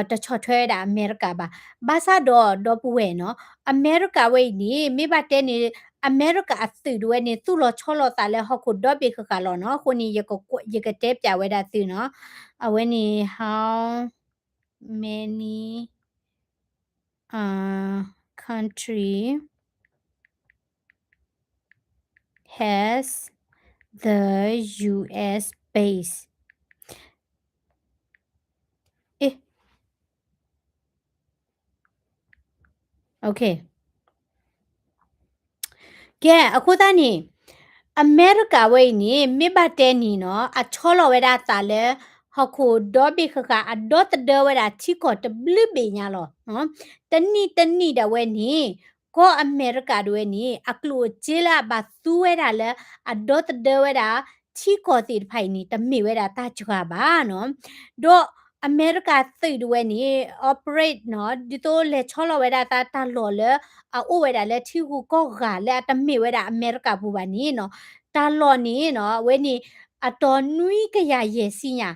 တဆီၣ်ထွဲဝဲဒၣ်အမဲရကၤဘၣ်. ဘၣ်ဆၣ်ဒီး ဒီပုၢ်ဝဲၢ်နီၤ အမဲရကၤဝဲအံၤန့ၣ် မ့ၢ်ဘၣ်တဲန့ၣ် အမဲရကၤအသုးတဝဲန့ၣ် သူၣ်လီၤဆီလီၤသးလၢဟီၣ်ခိၣ်ဒီဘ့ၣ်ဃၣ်ဃၣ်လီၤနီၤ. အဃိန့ၣ် ယကတဲပၠးဝဲဒၣ်သုနီၤ. အဝဲန့ၣ် how many uh, country has the U S base? เอ๊ะ โอเค ကဲ အဃိသတးန့ၣ် အမဲရကၤဝဲအံၤန့ၣ် မ့ၢ်ဘၣ်တဲန့ၣ်နီၤ အဆီလီၤဝဲဒၣ်သးလၢ ဟီၣ်ခိၣ်ဒီဘ့ၣ်ဃၣ်ဃၣ် အဒီသဒၢဝဲဒၣ်ထံကီၢ်တဘျုးဘ့ၣ်ညါလီၤ. တနံၣ်တနံၣ်ဒၣ်ဝဲန့ၣ် ကီၢ်အမဲရကၤဒၣ်ဝဲန့ၣ် အကျိၣ်အစ့လၢအဘၣ်သူဝဲဒၣ်လၢ အဒီသဒၢဝဲဒၣ် ထံကီၢ်သ့ၣ်တဖၣ်အံၤန့ၣ် တမ့ၢ်ဝဲဒၣ်တၢ်စှၤဘၣ်နီၤ. ဒီးအမဲရကၤသုးဒၣ်ဝဲန့ၣ် operate နီၤ ဒ်သိးလဲၤဆီလီၤဝဲဒၣ်သးတၢ်လီၢ်လၢ အအိၣ်ဝဲဒၣ်လၢထံဂုၤကီၢ်ဂၤလၢအတမ့ၢ်ဝဲဒၣ်အမဲရကၤပူၤဘၣ်န့ၣ်နီၤ တၢ်လီၢ်န့ၣ်နီၤ အဝဲန့ၣ် အတီၤနွံကယၤယဲၢ်ဆံညါ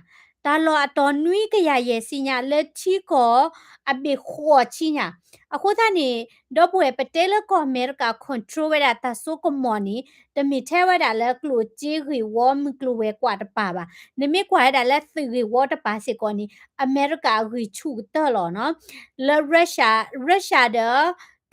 တၢ်လီၢ်အတီၤနွံကယၤယဲၢ်ဆံညါလၢထံကီၢ် အဘ့ၣ်ဃိးဆံညါ. အဃိသတးန့ၣ် ဒီပုၢ်ဝဲၢ် ပတဲလၢကီၢ်အမဲရကၤ control ဝဲဒၣ်တၢ်စိကမီၤန့ၣ် တမ့ၢ်ထဲဝဲဒၣ်လၢကျိၣ်စ့ဂ့ၢ်ဝီ မုၢ်ကျိၤဝဲၤကွာ်တပၤဘၣ်. နမ့ၢ်ကွၢ်ဝဲဒၣ်လၢသုးဂ့ၢ်ဝီတပၤစ့ၢ်ကီးန့ၣ် အမဲရကၤအဂံၢ်ဆူၣ်ကတၢၢ်လီၤနီၤ. လၢ Russia, Russia ဒီး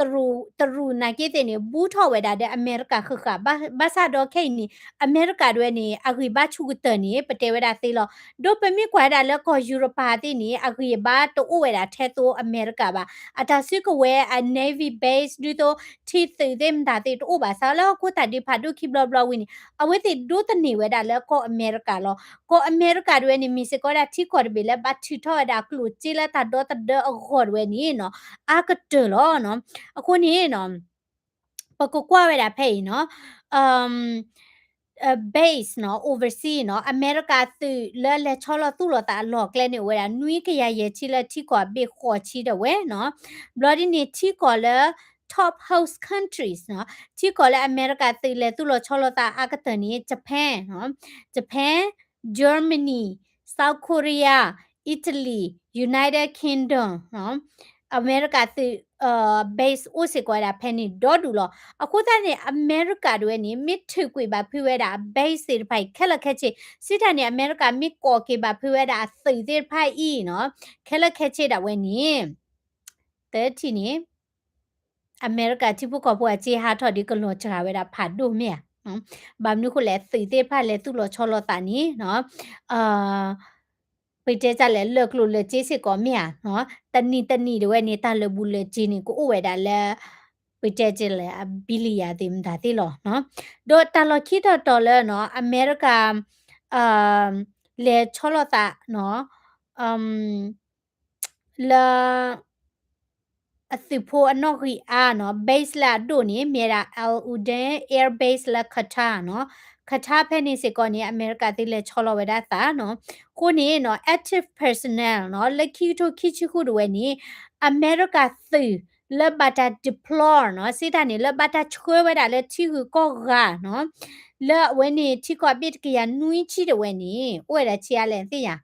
တရူး တရူးနာ်က့သ့ၣ်န့ၣ် ဘူးထီၣ်ဝဲဒၣ်ဒီးအမဲရကၤဃၣ်ဃၣ် ဘၣ်ဆၣ်ဒီးခဲအံၤန့ၣ် အမဲရကၤဒၣ်ဝဲန့ၣ် အဂံၢ်ဘါဆူၣ်ကတၢၢ်န့ၣ် ပတဲဝဲဒၣ်သ့လီၤ. ဒီးပမ့ၢ်ကွၢ်ဝဲဒၣ်လၢကီၢ်ယူရပၤသ့ၣ်န့ၣ် အဂံၢ်အဘါတအိၣ်ဝဲဒၣ်ထဲသိးအမဲရကၤဘၣ်. အတၢ်စုကဝဲၤ အ navy base ဒ်သိး ထံသုးသ့ၣ်မတၤသ့ၣ်တအိၣ်ဘၣ် စးလၢဟီၣ်ခိၣ်တၢ်ဒုးဖးဒိၣ်ခံဘျီဘျီဝံၤန့ၣ် အဝဲသ့ၣ်ဒိးသန့ၤဝဲဒၣ်လၢကီၢ်အမဲရကၤလီၤ. ကီၢ်အမဲရကၤဒၣ်ဝဲန့ၣ် မ့ၢ်စ့ၢ်ကီးဝဲဒၣ်ထံကီၢ်တဘ့ၣ်လၢဘၣ်ထုးထီၣ်ဝဲဒၣ်ကျိၣ်စ့လၢတၢ်ဒီသဒၢအဂီၢ်ဒၣ်ဝဲန့ၣ်နီၤ အါကတၢၢ်လီၤနီၤ. အဃိန့ၣ်နီၤ ပကကွၢ်ဝဲဒၣ်ဖဲအံၤနီၤ base နီၤ overseas နီၤ အမဲရကၤသုးလၢလဲၤဆီလီၤသူၣ်လီၤသးအလီၢ်ကျဲန့ၣ် အိၣ်ဝဲဒၣ်နွံကယၤယဲၢ်ဆံလၢထံကီၢ်အဘ့ၣ်ဃိးဆံဒၣ်ဝဲနီၤ. ဘျီဒ်န့ၣ် ထံကီၢ်လၢ top host countries နီၤ ထံကီၢ်လၢအမဲရကၤသုးလဲၤသူၣ်လီၤဆီလီၤသးအါကတၢၢ်န့ၣ် Japan နီၤ Japan, Germany, South Korea, Italy, United Kingdom နီၤ အမဲရကၤသုး base အိၣ်စ့ၢ်ကီးဝဲဒၣ်ဖဲန့ၣ်ဒီဒူၣ်လီၤ. အဃိသတးန့ၣ် အမဲရကၤဒၣ်ဝဲန့ၣ် မ့ၢ်ထုးကွံာ်ဘၣ်ဖုးဝဲဒၣ်အ base သ့ၣ်တဖၣ်အံၤ ခဲလၢာ်ခဲဆ့ စံးတၢ်န့ၣ် အမဲရကၤမ့ၢ်ကိးက့ၤဘၣ်ဖုးဝဲဒၣ်အသုးသ့ၣ်တဖၣ်အံၤနီၤ ခဲလ�ာ်ခဲဆ့ဒၣ်ဝဲန့ၣ် သၢထံၣ်န့ၣ် အမဲရကၤထံဖိကီၢ်ဖိအစ့ဟးထီၣ်ဒ်ကလီၤစှၤဝဲဒၣ်ဖးဒိၣ်မ့ၢ်ဧါ. ဘၣ်မနုၤဃိလဲၣ် သုးသ့ၣ်တဖၣ်လဲၤသူၣ်လီၤဆီလီၤသးန့ၣ်နီၤ ပတဲတၢ်လဲၣ် လၢာ်ကျိၣ်လၢာ်စ့စ့ၢ်ကီးမ့ၢ်ဧါ. တနံၣ်တနံၣ်ဒၣ်ဝဲန့ၣ် တၢ်လၢာ်ဘူၣ်လၢာ်စ့န့ၣ် ကအိၣ်ဝဲဒၣ်လၢ ပတဲတၢ်လဲၣ် အ billion သ့ၣ်မတၤသ့ၣ်လီၤ. ဒီးတၢ်လီၢ်ခံတီၤတီၤလၢနီၤ အမဲရကၤ လဲၤဆီလီၤသးနီၤ လၢ အသုးဖိအနီၣ်ဂံၢ်အါနီၤ base လၢအဒိၣ်န့ၣ် မ့ၢ်ဝဲဒၣ် Al Udeid Air Base လၢ Qatar နီၤ. Qatar ဖဲန့ၣ်စ့ၢ်ကီးန့ၣ် အမဲရကၤသုးလဲၤဆီလီၤဝဲဒၣ်သးနီၤ. အဃိန့ၣ်နီၤ active personnel နီၤ လၢခံကထိခံဆံဃုဒၣ်ဝဲန့ၣ် အမဲရကၤသုးလၢဘၣ်တၢ် deploy နီၤ စံးတၢ်န့ၣ် လၢဘၣ်တၢ်ဆှၢဝဲဒၣ်လၢထံဂုၤကီၢ်ဂၤနီၤ လၢအဝဲန့ၣ် ထံကီၢ်အဘ့ၣ်တကယၤနွံဆံဒၣ်ဝဲန့ၣ် အိၣ်ဝဲဒၣ်ဆံးအါလဲၣ်သ့ၣ်ညါ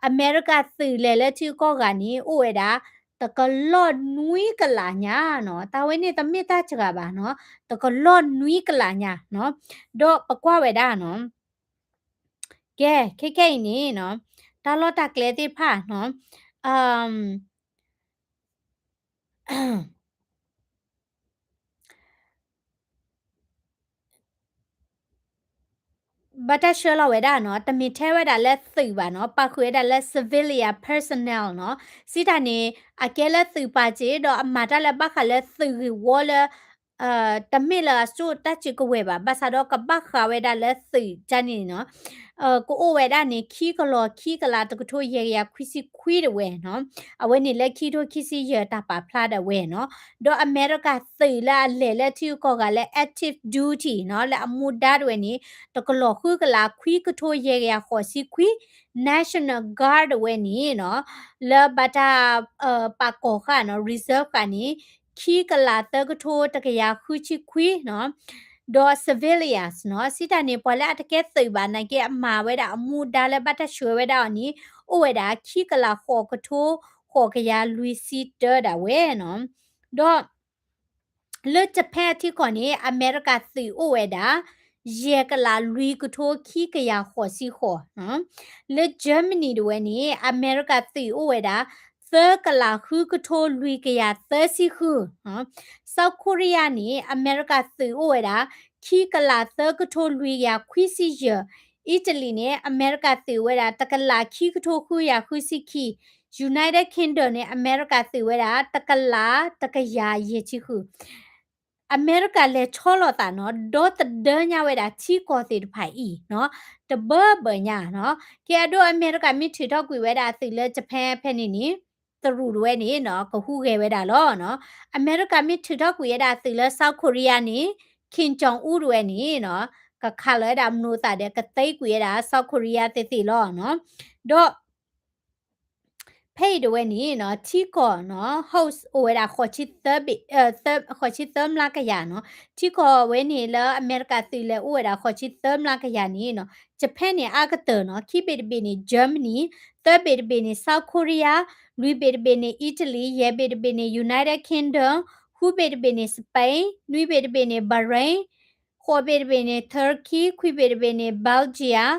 အမဲရကၤသုးလဲၤလၢထံဂုၤကီၢ်ဂၤန့ၣ် အိၣ်ဝဲဒၣ် တကလီၢ်နွံကလးညါနီၤ. တၢ်ဝဲန့ၣ်တမ့ၢ်တၢ်စှၤဘၣ်နီၤ တကလီၢ်နွံကလးညါနီၤ. ဒီးပကွၢ်ဝဲဒၣ်နီၤ ကဲ ခဲခဲအံၤန့ၣ်နီၤ တၢ်လီၢ်တၢ်ကျဲသ့ၣ်တဖၣ်နီၤ ဘၣ်တၢ်ဆှၢလီၤဝဲဒၣ်နီၤ တမ့ၢ်ထဲဝဲဒၣ်လၢသုးဘၣ်နီၤ ပာ်ဃုာ်ဝဲဒၣ်လၢ civilian personnel နီၤ စံးတၢ်န့ၣ် အကဲလၢသုးပာ်စ့ၢ် ဒီးအမၤတၢ်လၢဘၣ်ဃးလၢသုးဂ့ၢ်ဝီလၢ တမ့ၢ်လၢအစိၣ်တၢ်စုကဝဲၤဘၣ် ဘၣ်ဆၣ်ဒီးကဘၣ်ဃးဝဲဒၣ်လၢသုးတၢ်န့ၣ်နီၤ ကအိၣ်ဝဲဒၣ်န့ၣ် ခံကလီၢ်ခံကလးတကထိယဲၢ်ကယၤခွံဆံခွံဒၣ်ဝဲနီၤ အဝဲန့ၣ်လၢခံကထိခံဆံယဲၢ်တၢ်ပာ်ဖျါဒၣ်ဝဲနီၤ ဒီးအမဲရကၤသုးလၢအလဲၤလၢထံဂုၤကီၢ်ဂၤလၢ active duty နီၤ လၢအမူဒါဒၣ်ဝဲန့ၣ် တကလီၢ်ဃုကလးခွံကထိယဲၢ်ကယၤဃိးဆံခွံ National Guard ဒၣ်ဝဲန့ၣ်နီၤ လၢဘၣ်တၢ် ပာ်ကီၢ်ဃာ်နီၤ reserve ဃာ်န့ၣ် ခံကလးသၢကထိတကယၤဃုဆံခွံနီၤ ဒီး civilians နီၤ စံးတၢ်န့ၣ် ပှၤလၢအတကဲသုးဘၣ် နာ်က့အမၤဝဲဒၣ်အမူဒါလၢဘၣ်တၢ်ဆှၢဝဲဒၣ်အီၤန့ၣ် အိၣ်ဝဲဒၣ်ခံကလးဃိးကထိဃိးကယၤလွံၢ်ဆံတၢဒၣ်ဝဲနီၤ ဒီး လၢ Japan အထံကီၢ်န့ၣ် အမဲရကၤသုးအိၣ်ဝဲဒၣ် ယဲၢ်ကလးလွံၢ်ကထိခံကယၤဃိးဆံဃိး, လၢ Germany တဝဲန့ၣ် အမဲရကၤသုးအိၣ်ဝဲဒၣ် သၢကလးဃုကထိလွံၢ်ကယၤသၢဆံဃု, South Korea န့ၣ် အမဲရကၤသုးအိၣ်ဝဲဒၣ် ခံကလးသၢကထိလွံၢ်ကယၤခွံဆံယဲၢ်, Italy န့ၣ် အမဲရကၤသုးဝဲဒၣ် တကလးခံကထိဃုကယၤဃုဆံခံ, United Kingdom န့ၣ် အမဲရကၤသုးဝဲဒၣ် တကလးတကယၤယဲၢ်ဆံဃု အမဲရကၤလဲၤဆီလီၤသးနီၤ ဒီသဒၢညါဝဲဒၣ်ထံကီၢ်သ့ၣ်တဖၣ်အံၤနီၤ တဘၢဘၢညါနီၤ. ကဲအဒိ အမဲရကၤမ့ၢ်ထုးထီၣ်ကွံာ်ဝဲဒၣ်အသုးလၢ Japan ဖဲန့ၣ်န့ၣ် တရူးတဝဲန့ၣ်နီၤ ကဟူးဂဲၤဝဲဒၣ်လီၤနီၤ. အမဲရကၤမ့ၢ်ထုးထီၣ်ကွံာ်ဝဲဒၣ်အသုးလၢ South Korea န့ၣ် Kim Jong Un တဝဲန့ၣ်နီၤ ကခးလီၤဝဲဒၣ်မနိၤသၣ်ဒီး ကသ့ကွံာ်ဝဲဒၣ် South Korea သ့ၣ်သ့ၣ်လီၤနီၤ. ဒီး ဖဲအံၤတဝဲန့ၣ်နီၤ ထံကီၢ်နီၤ host အိၣ်ဝဲဒၣ် ဃိးဆံသၢဘ့ၣ် ဃိးဆံသၢမျးကယၤနီၤ. ထံကီၢ်ဝဲန့ၣ်လၢအမဲရကၤသုးလဲၤအိၣ်ဝဲဒၣ် ဃိးဆံသၢမျးကယၤန့ၣ်နီၤ Japan န့ၣ် အါကတၢၢ်နီၤ ခံဘ့ၣ်တဘ့ၣ်န့ၣ် Germany, သၢဘ့ၣ်တဘ့ၣ်န့ၣ် South Korea, လွံၢ်ဘ့ၣ်တဘ့ၣ်န့ၣ် Italy, ယဲၢ်ဘ့ၣ်တဘ့ၣ်န့ၣ် United Kingdom, ဃုဘ့ၣ်တဘ့ၣ်န့ၣ် Spain, နွံဘ့ၣ်တဘ့ၣ်န့ၣ် Bahrain, ဃိးဘ့ၣ်တဘ့ၣ်န့ၣ် Turkey, ခွံဘ့ၣ်တဘ့ၣ်န့ၣ် Belgium,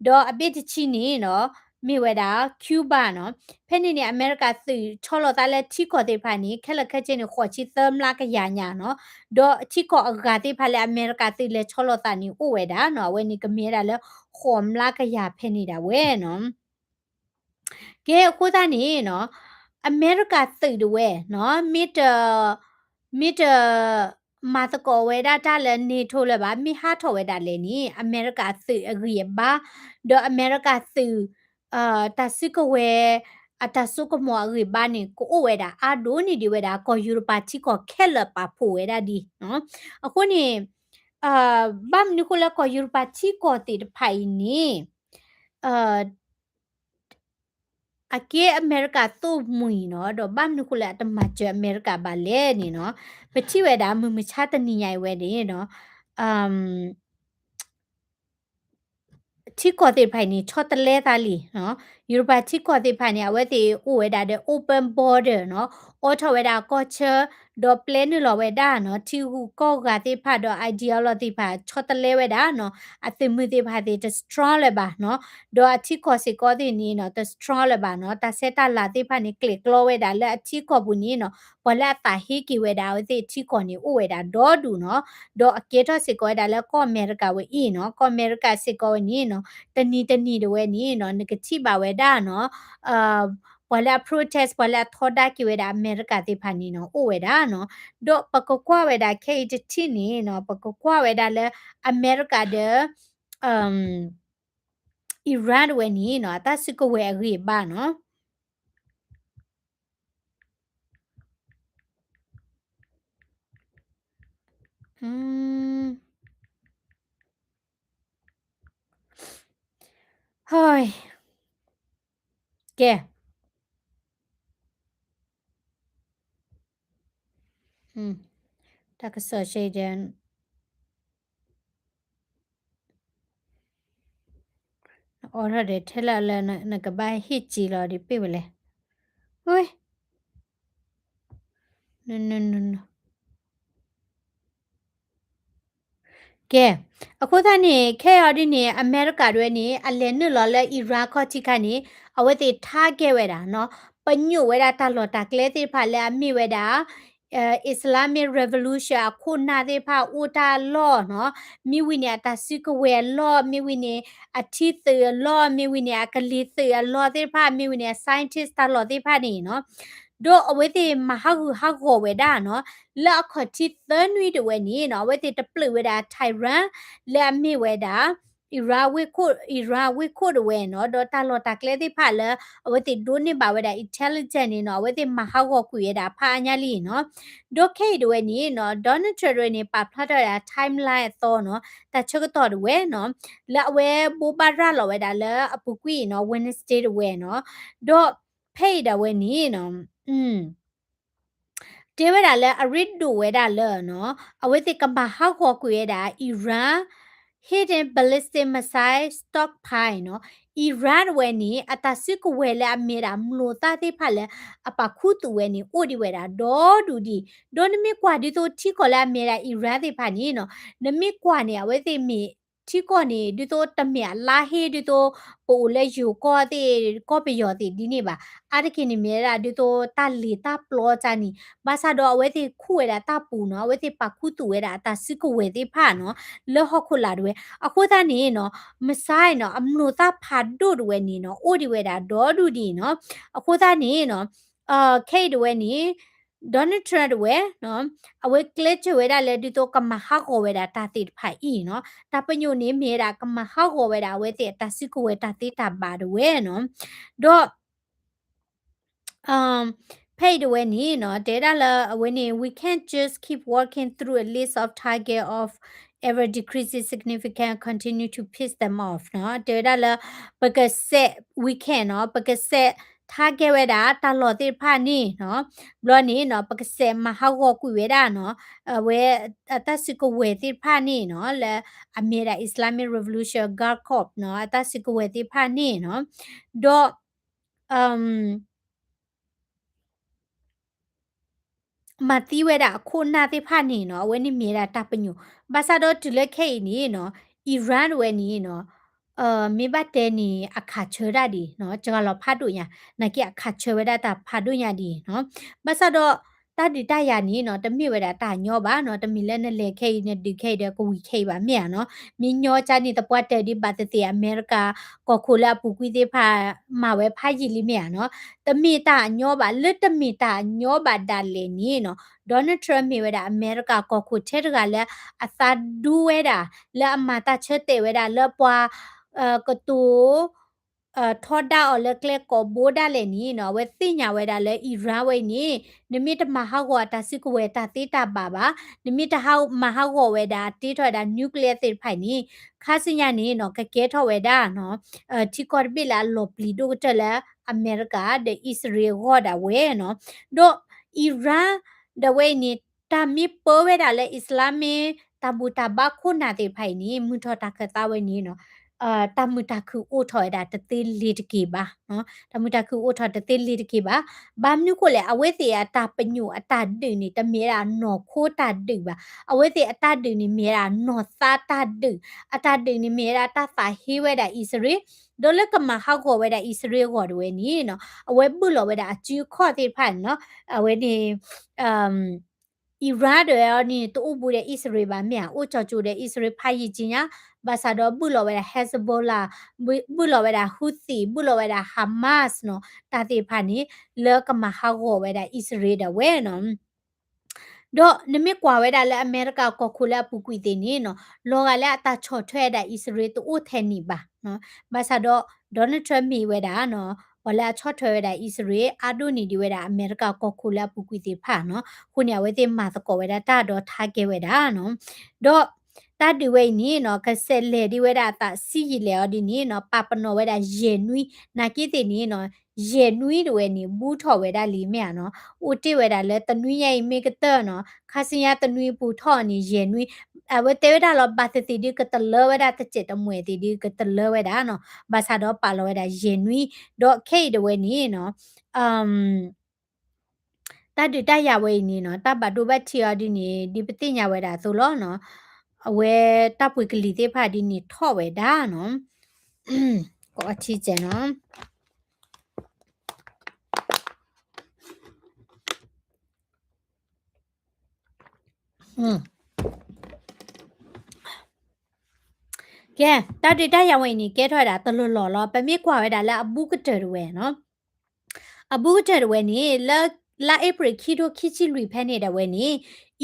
ဒီးအဘ့ၣ်တဆံန့ၣ်နီၤ မ့ၢ်ဝဲဒၣ် Cuba နီၤ. ဖဲန့ၣ်န့ၣ် အမဲရကၤသုးဆီလီၤသးလၢထံကီၢ်သ့ၣ်တဖၣ်န့ၣ် ခဲလၢာ်ခဲဆ့န့ၣ် ဃိးဆံသၢမျးကယၤညါနီၤ. ဒီးထံကီၢ်အဂၤသ့ၣ်တဖၣ်လၢအမဲရကၤသုးလဲၤဆီလီၤသးန့ၣ်အိၣ်ဝဲဒၣ်နီၤ အဝဲန့ၣ်ကမ့ၢ်ဝဲဒၣ်လၢ ဃိးမျးကယၤဖဲန့ၣ်ဒၣ်ဝဲနီၤ. ကဲအဃိသတးန့ၣ်နီၤ အမဲရကၤသုးတဝဲနီၤ မ့ၢ်တ မ့ၢ်တ မၤသကိးဝဲဒၣ်တၢ်လၢ NATO လၢၤဘၣ် မ့ၢ်ဟးထီၣ်ဝဲဒၣ်လဲၣ်န့ၣ် အမဲရကၤသုးအဂံၢ်အဘါ ဒီးအမဲရကၤသုး တၢ်စုကဝဲၤ အတၢ်စိကမီၤအဂံၢ်ဘါန့ၣ် ကအိၣ်ဝဲဒၣ်အါဒိၣ်န့ၢ်ဒံးဝဲဒၣ် ကီၢ်ယူရပၤထံကီၢ်ခဲလၢာ်ပာ်ဖှိၣ်ဝဲဒၣ်ဒ်နီၤ. အဃိန့ၣ် ဘၣ်မနုၤဃိလၢကီၢ်ယူရပၤထံကီၢ်သ့ၣ်တဖၣ်အံၤန့ၣ် အကဲအမဲရကၤသိၣ်မှံၤနီၤ ဒီးဘၣ်မနုၤဃိလၢအတမၤစၢၤအမဲရကၤဘၣ်လဲၣ်န့ၣ်နီၤ, ပထံၣ်ဝဲဒၣ်မုၢ်မဆါတနံၤညါအံၤဝဲန့ၣ်နီၤ ထံကီၢ်သ့ၣ်တဖၣ်အံၤန့ၣ် ဆီတလဲသးလံနီၤ, ယူရပၤထံကီၢ်သ့ၣ်တဖၣ်န့ၣ် အဝဲသ့ၣ်အိၣ်ဝဲဒၣ်ဒီး open border နီၤ, အိးထီၣ်ဝဲဒၣ်ကီၢ်ဆၢ ဒီးပျဲနုာ်လီၤဝဲဒၣ်နီၤ, ထံဂုၤကီၢ်ဂၤသ့ၣ်တဖၣ်ဒီး ideology သ့ၣ်တဖၣ် ဆီတလဲဝဲဒၣ်နီၤ, အသုးမုၢ်သ့ၣ်တဖၣ်သ့ၣ် တ strong လၢၤဘၣ်နီၤ, ဒီးအထံကီၢ်စ့ၢ်ကီးသ့ၣ်န့ၣ်နီၤ တ strong လၢၤဘၣ်နီၤ, တၢ်ဆဲးတၢ်လၤသ့ၣ်တဖၣ်န့ၣ် ကျဲၤကျီဝဲဒၣ်လၢအထံကီၢ်ပူၤန့ၣ်နီၤ, ပှၤလၢအသးဟ့က့ၤဝဲဒၣ်အဝဲသ့ၣ်ထံကီၢ်န့ၣ် အိၣ်ဝဲဒၣ်ဒီဒူၣ်နီၤ, ဒီးအကဲထီၣ်စ့ၢ်ကီးဝဲဒၣ်လၢကီၢ်အမဲရကၤဝဲအံၤနီၤ, ကီၢ်အမဲရကၤစ့ၢ်ကီးဝဲန့ၣ်နီၤ, တနံၤတနံၤတဝဲန့ၣ်နီၤ နကထံၣ်ဘၣ်ဝဲဒၣ်နီၤ ပှၤလၢအ protest ပှၤလၢအထီဒါက့ၤဝဲဒၣ်အမဲရကၤသ့ၣ်တဖၣ်န့ၣ်နီၤ အိၣ်ဝဲဒၣ်နီၤ, ဒီးပကကွၢ်ဝဲဒၣ်ခဲအံၤတထံၣ်န့ၣ်နီၤ, ပကကွၢ်ဝဲဒၣ်လၢအမဲရကၤဒီး Iran တဝဲန့ၣ်နီၤ အတၢ်စုကဝဲၤအဂံၢ်အဘါနီၤ ကဲ တၢ်ကစီၣ်ရှဲဒီး နအိးထီၣ်ဒီးထဲလၢလၢနကဘၣ်ဟ့ၣ်စံးလီၤဒ်ပ့ၢ်ဝဲလဲၣ်, ဝဲ ကဲ, အဃိသတးန့ၣ် ခဲအံၤဒ်န့ၣ် အမဲရကၤတဝဲန့ၣ် အလဲၤနုာ်လီၤလၢ Iran ခီၣ်ထံးခါန့ၣ် အဝဲသ့ၣ် target ဝဲဒၣ်နီၤ, ပညိၣ်ဝဲဒၣ်တၢ်လီၢ်တၢ်ကျဲသ့ၣ်တဖၣ်လၢအမ့ၢ်ဝဲဒၣ် Islamic Revolution အခိၣ်နၢ်သ့ၣ်တဖၣ်အိၣ်တၢ်အလီၢ်နီၤ, မ့ၢ်ဝံၤန့ၣ် အတၢ်စုကဝဲၤအလီၢ်, မ့ၢ်ဝံၤန့ၣ် အထံသုးအလီၢ်, မ့ၢ်ဝံၤန့ၣ် အကလံၤသုးအလီၢ်သ့ၣ်တဖၣ်, မ့ၢ်ဝံၤန့ၣ် အ scientist တၢ်လီၢ်သ့ၣ်တဖၣ်န့ၣ်နီၤ, ဒီးအဝဲသ့ၣ်မၤဟးဂူာ်ဟးဂီၤဝဲဒၣ်နီၤ, လၢအခီၣ်ထံးသၢနွံတဝဲန့ၣ်နီၤ, အဝဲသ့ၣ်တပျုာ်ဝဲဒၣ် Tehran လၢအမ့ၢ်ဝဲဒၣ် Iran ဝ့ၢ်ခိၣ်, Iran ဝ့ၢ်ခိၣ်တဝဲနီၤ, ဒီးတၢ်လီၢ်တၢ်ကျဲသ့ၣ်တဖၣ်လၢ အဝဲသ့ၣ်ဒိးန့ၢ်ဘၣ်ဝဲဒၣ် intelligence န့ၣ်နီၤ, အဝဲသ့ၣ်မၤဟးဂီၤကွံာ်ဝဲဒၣ်ဖးအါညါလံနီၤ, ဒီးခဲအံၤတဝဲန့ၣ်နီၤ, Donald Trump တဝဲန့ၣ် ပာ်ဖျါထီၣ်ဝဲဒၣ် timeline အသီနီၤ, တၢ်ဆၢကတီၢ်တဝဲနီၤ, လၢအဝဲဘိးဘၣ်ရၤလီၤဝဲဒၣ်လၢအပူၤကွံာ်နီၤ, Wednesday တဝဲနီၤ, ဒီးဖဲအံၤဒၣ်ဝဲန့ၣ်နီၤ, တဲဝဲဒၣ်လၢအရ့ဒိၣ်ဝဲဒၣ်လၢနီၤ, အဝဲသ့ၣ်ကမၤဟးဂီၤကွံာ်ဝဲဒၣ် Iran hidden ballistic missile stockpile နီၤ, Iran တဝဲန့ၣ် အတၢ်စုကဝဲၤလၢအမ့ၢ်ဒၣ်မျိာ်သၣ်သ့ၣ်တဖၣ်လၢအပာ်ခူသူၣ်ဝဲန့ၣ် အိၣ်ဒံးဝဲဒၣ်ဒီဒူၣ်ဒံး, ဒီးနမ့ၢ်ကွၢ်ဒ်သိးထံကီၢ်လၢအမ့ၢ်ဒၣ် Iran သ့ၣ်တဖၣ်န့ၣ်နီၤ, နမ့ၢ်ကွၢ်န့ၣ် အဝဲသ့ၣ်မ့ၢ် ထံကီၢ်န့ၣ် ဒ်သိးတမ့ၢ်အလါဟ့ ဒ်သိးပအိၣ်လၢယိၤကီၢ်သ့ၣ် ကီၢ်ပယီၤသ့ၣ်ဒ်န့ၣ်ဘၣ်, အါတက့ၢ်န့ၣ်မ့ၢ်ဝဲဒၣ်ဒ်သိးတၢ်လ့ၤတၢ်ပျီကၢ်န့ၣ်, ဘၣ်ဆၣ်ဒီးအဝဲသ့ၣ်ခူၣ်ဝဲဒၣ်တၢ်ပူၤနီၤ, အဝဲသ့ၣ်ပာ်ခူသူၣ်ဝဲဒၣ်အတၢ်စုကဝဲၤသ့ၣ်တဖၣ်နီၤ, လၢဟီၣ်ခိၣ်လာ်တဝဲ, အဃိသတးန့ၣ်နီၤ, missile နီၤ, အမျိာ်သၣ်ဖးဒိၣ်တဝဲန့ၣ်နီၤ, အိၣ်ဒံးဝဲဒၣ်ဒီဒူၣ်ဒံးနီၤ, အဃိသတးန့ၣ်နီၤ, ခဲအံၤတဝဲန့ၣ် Donald Trump တဝဲနီၤ, အဝဲကျဲးစၢးဝဲဒၣ်လၢဒ်သိးကမၤဟးဂီၤဝဲဒၣ်တၢ်သ့ၣ်တဖၣ်အံၤနီၤ, တၢ်ပညိၣ်န့ၣ်မ့ၢ်ဝဲဒၣ်ကမၤဟးဂီၤဝဲဒၣ်အဝဲသ့ၣ်အတၢ်စုကဝဲၤတၢ်သ့တၢ်ဘၣ်တဝဲနီၤ, ဒီး ဖဲအံၤတဝဲန့ၣ်နီၤ, တဲဒၣ်လၢအဝဲန့ၣ် we can't just keep working through a list of target of ever decreasing significant continue to piss them off နီၤ, တဲဝဲဒၣ်လၢ ပကစဲး we can't နီၤ, ပကစဲး target ဝဲဒၣ်တၢ်လီၢ်သ့ၣ်တဖၣ်န့ၣ်နီၤ, ဘျီန့ၣ်နီၤ, ပကစဲးမၤဟးဂီၤကွံာ်ဝဲဒၣ်နီၤ, အဝဲ အတၢ်စုကဝဲၤသ့ၣ်တဖၣ်န့ၣ်နီၤ, လၢအမ့ၢ်ဒၣ် Islamic Revolution Guard Corps နီၤ, အတၢ်စုကဝဲၤသ့ၣ်တဖၣ်န့ၣ်နီၤ, ဒီး မၤသံဝဲဒၣ်အခိၣ်အနၢ်သ့ၣ်တဖၣ်န့ၣ်နီၤ, အဝဲန့ၣ်မ့ၢ်ဝဲဒၣ်တၢ်ပညိၣ်, ဘၣ်ဆၣ်ဒီးတုၤလၢခဲအံၤန့ၣ်နီၤ, Iran တဝဲန့ၣ်နီၤ, မ့ၢ်ဘၣ်တဲန့ၣ် အခးဆၢတၢ်ဒံးနီၤ, စှၤလီၤဖးဒိၣ်ညါ, နာ်က့အခးဆၢဝဲဒၣ်တၢ်ဖးဒိၣ်ညါဒံးနီၤ, ဘၣ်ဆၣ်ဒီး တၢ်ဒုးတၢ်ယၤန့ၣ်နီၤ, တမ့ၢ်ဝဲဒၣ်တၢ်ညီဘၣ်နီၤ, တမ့ၢ်လၢနလဲၤခဲအံၤ နဒုးခဲအံၤဒီးကဝံၤခဲအံၤဘၣ်မ့ၢ်ဧါနီၤ, မ့ၢ်ညီကၢ်န့ၣ် သပှၢ်တၢၢ်ဒ်ဘၣ်သ့ၣ်သ့ၣ် အမဲရကၤ ကီၢ်ခိၣ်လၢအပူၤကွံာ်သ့ၣ်တဖၣ် မၤဝဲဖးယံာ်လံမ့ၢ်ဧါနီၤ, တမ့ၢ်တၢ်အညီဘၣ်, လၢတမ့ၢ်တၢ်အညီဘၣ်ဒၣ်လဲာ်န့ၣ်နီၤ, Donald Trump မ့ၢ်ဝဲဒၣ်အမဲရကၤကီၢ်ခိၣ်ထဲတဂၤလၢအသးဒူဝဲဒၣ်, လၢအမၤတၢ်ဆၢတဲာ်ဝဲဒၣ်လၢပှၤ ကတိၤ ထီဒါအီၤလၢကျဲကိးဘိဒၣ်လဲာ်န့ၣ်နီၤ, အဝဲသ့ၣ်ညါဝဲဒၣ်လၢ Iran ဝဲအံၤန့ၣ်, နမ့ၢ်တမၤဟးဂီၤအတၢ်စုကဝဲၤတၢ်သ့တၢ်ဘၣ်ဘၣ်, နမ့ၢ်တဟးမၤဟးဂီၤဝဲဒၣ်အတ့ထီၣ်ဝဲဒၣ် nuclear သ့ၣ်တဖၣ်အံၤန့ၣ်, ခါဆူညါန့ၣ်နီၤ, ကကဲထီၣ်ဝဲဒၣ်နီၤ, ထံကီၢ်တဘ့ၣ်လၢအလီၤပျံၤဒိၣ်ကတၢၢ်လၢအမဲရကၤဒီးအံၣ်စရ့လးအဂီၢ်ဒၣ်ဝဲနီၤ, ဒီး Iran ဒၣ်ဝဲအံၤန့ၣ် တၢ်မ့ၢ်ပၢဝဲဒၣ်လၢ Islamic တၢ်ဘူၣ်တၢ်ဘါခိၣ်နၢ်သ့ၣ်တဖၣ်အံၤန့ၣ် မုၢ်ထီၣ်တၢ်ခၢၣ်သးဝဲန့ၣ်နီၤ, တၢ်မုာ်တၢ်ခုၣ်အိၣ်ထီၣ်ဝဲဒၣ်တသ့လ့ၤတက့ၢ်ဘၣ်, တၢ်မုာ်တၢ်ခုၣ်အိၣ်ထီၣ်တသ့လ့ၤတက့ၢ်ဘၣ်, ဘၣ်မနုၤဃိလဲၣ် အဝဲသ့ၣ်အတၢ်ပညိၣ်အတၢ်ဒုးန့ၣ် တမ့ၢ်ဝဲဒၣ်နီၢ်ခိတၢ်ဒုးဘၣ်, အဝဲသ့ၣ်အတၢ်ဒုးန့ၣ်မ့ၢ်ဝဲဒၣ်နီၢ်သးတၢ်ဒုး, အတၢ်ဒုးန့ၣ်မ့ၢ်ဝဲဒၣ်တၢ်သးဟ့ဝဲဒၣ်အံၣ်စရ့လး, ဒီးလၢကမၤဟးဂီၤဝဲဒၣ်အံၣ်စရ့လးအဂီၢ်ဒၣ်ဝဲန့ၣ်နီၤ, အဝဲဘုၣ်လီၤဝဲဒၣ်အစုအခီၣ်သ့ၣ်တဖၣ်န့ၣ်နီၤ, အဝဲန့ၣ် Iran ဒၣ်ဝဲအံၤန့ၣ် တအိၣ်ဘူးဒီးအံၣ်စရ့လးဘၣ်မ့ၢ်ဧါ, အိၣ်ကၠီၤကၠိၤဒီးအံၣ်စရ့လးဖးယံာ်ကၠ့ညါ, ဘၣ်ဆၣ်ဒီးဘုၣ်လီၤဝဲဒၣ် Hezbollah, ဘုၣ်လီၤဝဲဒၣ် Houthi, ဘုၣ်လီၤဝဲဒၣ် Hamas နီၤ, တၢ်သ့ၣ်တဖၣ်န့ၣ် လၢကမၤဟးဂီၤဝဲဒၣ်အံၣ်စရ့လးဒၣ်ဝဲနီၤ ဒီးနမ့ၢ်ကွၢ်ဝဲဒၣ်လၢအမဲရကၤကီၢ်ခိၣ်လၢအပူၤကွံာ်သ့ၣ်န့ၣ်နီၤ, လီၤဂာ်လၢအတၢ်ဆီၣ်ထွဲဝဲဒၣ်အံၣ်စရ့လးတအိၣ်ထဲန့ၣ်ဘၣ်, ဘၣ်ဆၣ်ဒီး Donald Trump မ့ၢ်ဝဲဒၣ်နီၤ, ပှၤလၢအဆီၣ်ထွဲဝဲဒၣ်အံၣ်စရ့လး အါဒိၣ်န့ၢ်ဒံးဝဲဒၣ်အမဲရကၤကီၢ်ခိၣ်လၢအပူၤကွံာ်သ့ၣ်တဖၣ်နီၤ, အဃိန့ၣ် အဝဲသ့ၣ်မၤသကိးဝဲဒၣ်တၢ်ဒီး target ဝဲဒၣ်နီၤ, ဒီး တၢ်ဒုးဝဲအံၤန့ၣ်နီၤ, ကစဲးလဲၤဒံးဝဲဒၣ်အသးဆံးယံာ်လဲၣ်အီၤဒ်န့ၣ်နီၤ, ပာ်ပနီၣ်ဝဲဒၣ်ယဲၢ်နွံ, နာ်က့သ့ၣ်န့ၣ်နီၤ, ယဲၢ်နွံတဝဲန့ၣ် ဘူးထီၣ်ဝဲဒၣ်လံမ့ၢ်ဧါနီၤ, အိၣ်တ့ၢ်ဝဲဒၣ်လၢတနွံညါအံၤမ့ၢ်ကတၢၢ်နီၤ, ခါဆူညါတနွံပူၤထီၣ်န့ၣ် ယဲၢ်နွံ, အဝဲတဲဝဲဒၣ်လီၤ ဘၣ်သ့ၣ်သ့ၣ်ဒုးကတလၢဝဲဒၣ်တစဲးတမှဲၤသ့ၣ်ဒုးကတလၢဝဲဒၣ်နီၤ, ဘၣ်ဆၣ်ဒီးပာ်လီၤဝဲဒၣ်ယဲၢ်နွံ, ဒီးခဲအံၤတဝဲန့ၣ်နီၤ တၢ်ဒုးတၢ်ယၤဝဲအံၤန့ၣ်နီၤ, တၢ်ဘၣ်ဒိဘၣ်ထံးအီၤဒ်န့ၣ် ဒ်ပသ့ၣ်ညါဝဲဒၣ်အသိးလီၤနီၤ, အဝဲတၢ်ပှ့ၤကလံၤသ့ၣ်တဖၣ်ဒ်န့ၣ်ထီၣ်ဝဲဒၣ်နီၤ, ကအီထံကဲနီၤ ကဲ, တၢ်ဒုးတၢ်ယၤဝဲအံၤန့ၣ် ကဲထီၣ်ဝဲဒၣ်တလီၢ်လီၢ်လီၤ. ပမ့ၢ်ကွၢ်ဝဲဒၣ်လၢအဘူးကတၢၢ်တဝဲနီၤ, အဘူးကတၢၢ်တဝဲန့ၣ် လၢ လါအ့ဖြ့ၣ်ခံထိခံဆံလွံၢ်ဖဲန့ၣ်ဒၣ်ဝဲန့ၣ်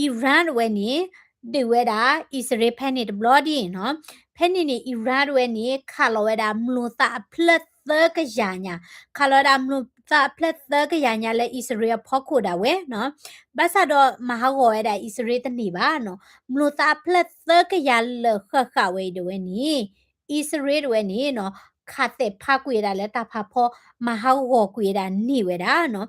Iran တဝဲန့ၣ် ဒုးဝဲဒၣ်အံၣ်စရ့လးဖဲန့ၣ်တဘျီဒ်နီၤ. ဖဲန့ၣ်န့ၣ် Iran တဝဲန့ၣ် ခးလီၤဝဲဒၣ်မျိာ်သၣ်အဖျၢၣ်သၢကယၤညါ, ခးလီၤဝဲဒၣ်မျိာ်သၣ်အဖျၢၣ်သၢကယၤညါလၢအံၣ်စရ့လးအဖီခိၣ်ဒၣ်ဝဲနီၤ. ဘၣ်ဆၣ်ဒီးမၤဟးဂီၤဝဲဒၣ်အံၣ်စရ့လးတန့ၢ်ဘၣ်နီၤ. မျိာ်သၣ်အဖျၢၣ်သၢကယၤလၢာ်ဃၣ်ဃၣ်ဝဲအံၤဒၣ်ဝဲန့ၣ် အံၣ်စရ့လးတဝဲန့ၣ်နီၤ ခးသဲးဖးကွံာ်ဝဲဒၣ်လၢတၢ်ဖးဖီ မၤဟးဂီၤကွံာ်ဝဲဒၣ်န့ၢ်ဝဲဒၣ်နီၤ.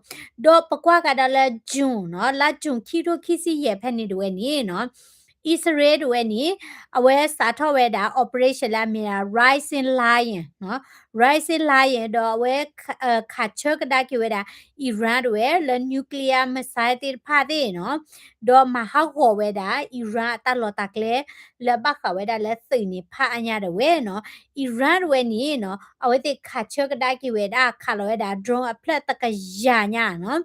ဒီးပကွၢ်ကဒါလၢ June နီၤ, လါ June ခံထိခံဆံယဲၢ်ဖဲန့ၣ်တဝဲန့ၣ်နီၤ အံၣ်စရ့လးတဝဲန့ၣ် အဝဲစးထီၣ်ဝဲဒၣ် operation လၢအမ့ၢ်ဒၣ် Rising Lion, Rising Lion ဒီးအဝဲ ခးဆၢကဒါက့ၤဝဲဒၣ် Iran တဝဲ လၢ nuclear missile သ့ၣ်တဖၣ်သ့ၣ်နီၤ, ဒီးမၤဟးဂီၤဝဲဒၣ် Iran အတၢ်လီၢ်တၢ်ကျဲ လၢအဘၣ်ဃးဝဲဒၣ်လၢသုးန့ၣ် ဖးအါညါတဝဲနီၤ. Iran တဝဲန့ၣ်နီၤ အဝဲသ့ၣ်ခးဆၢကဒါက့ၤဝဲဒၣ် ခးလီၤဝဲဒၣ် drone အဖျၢၣ်တကယၤညါနီၤ,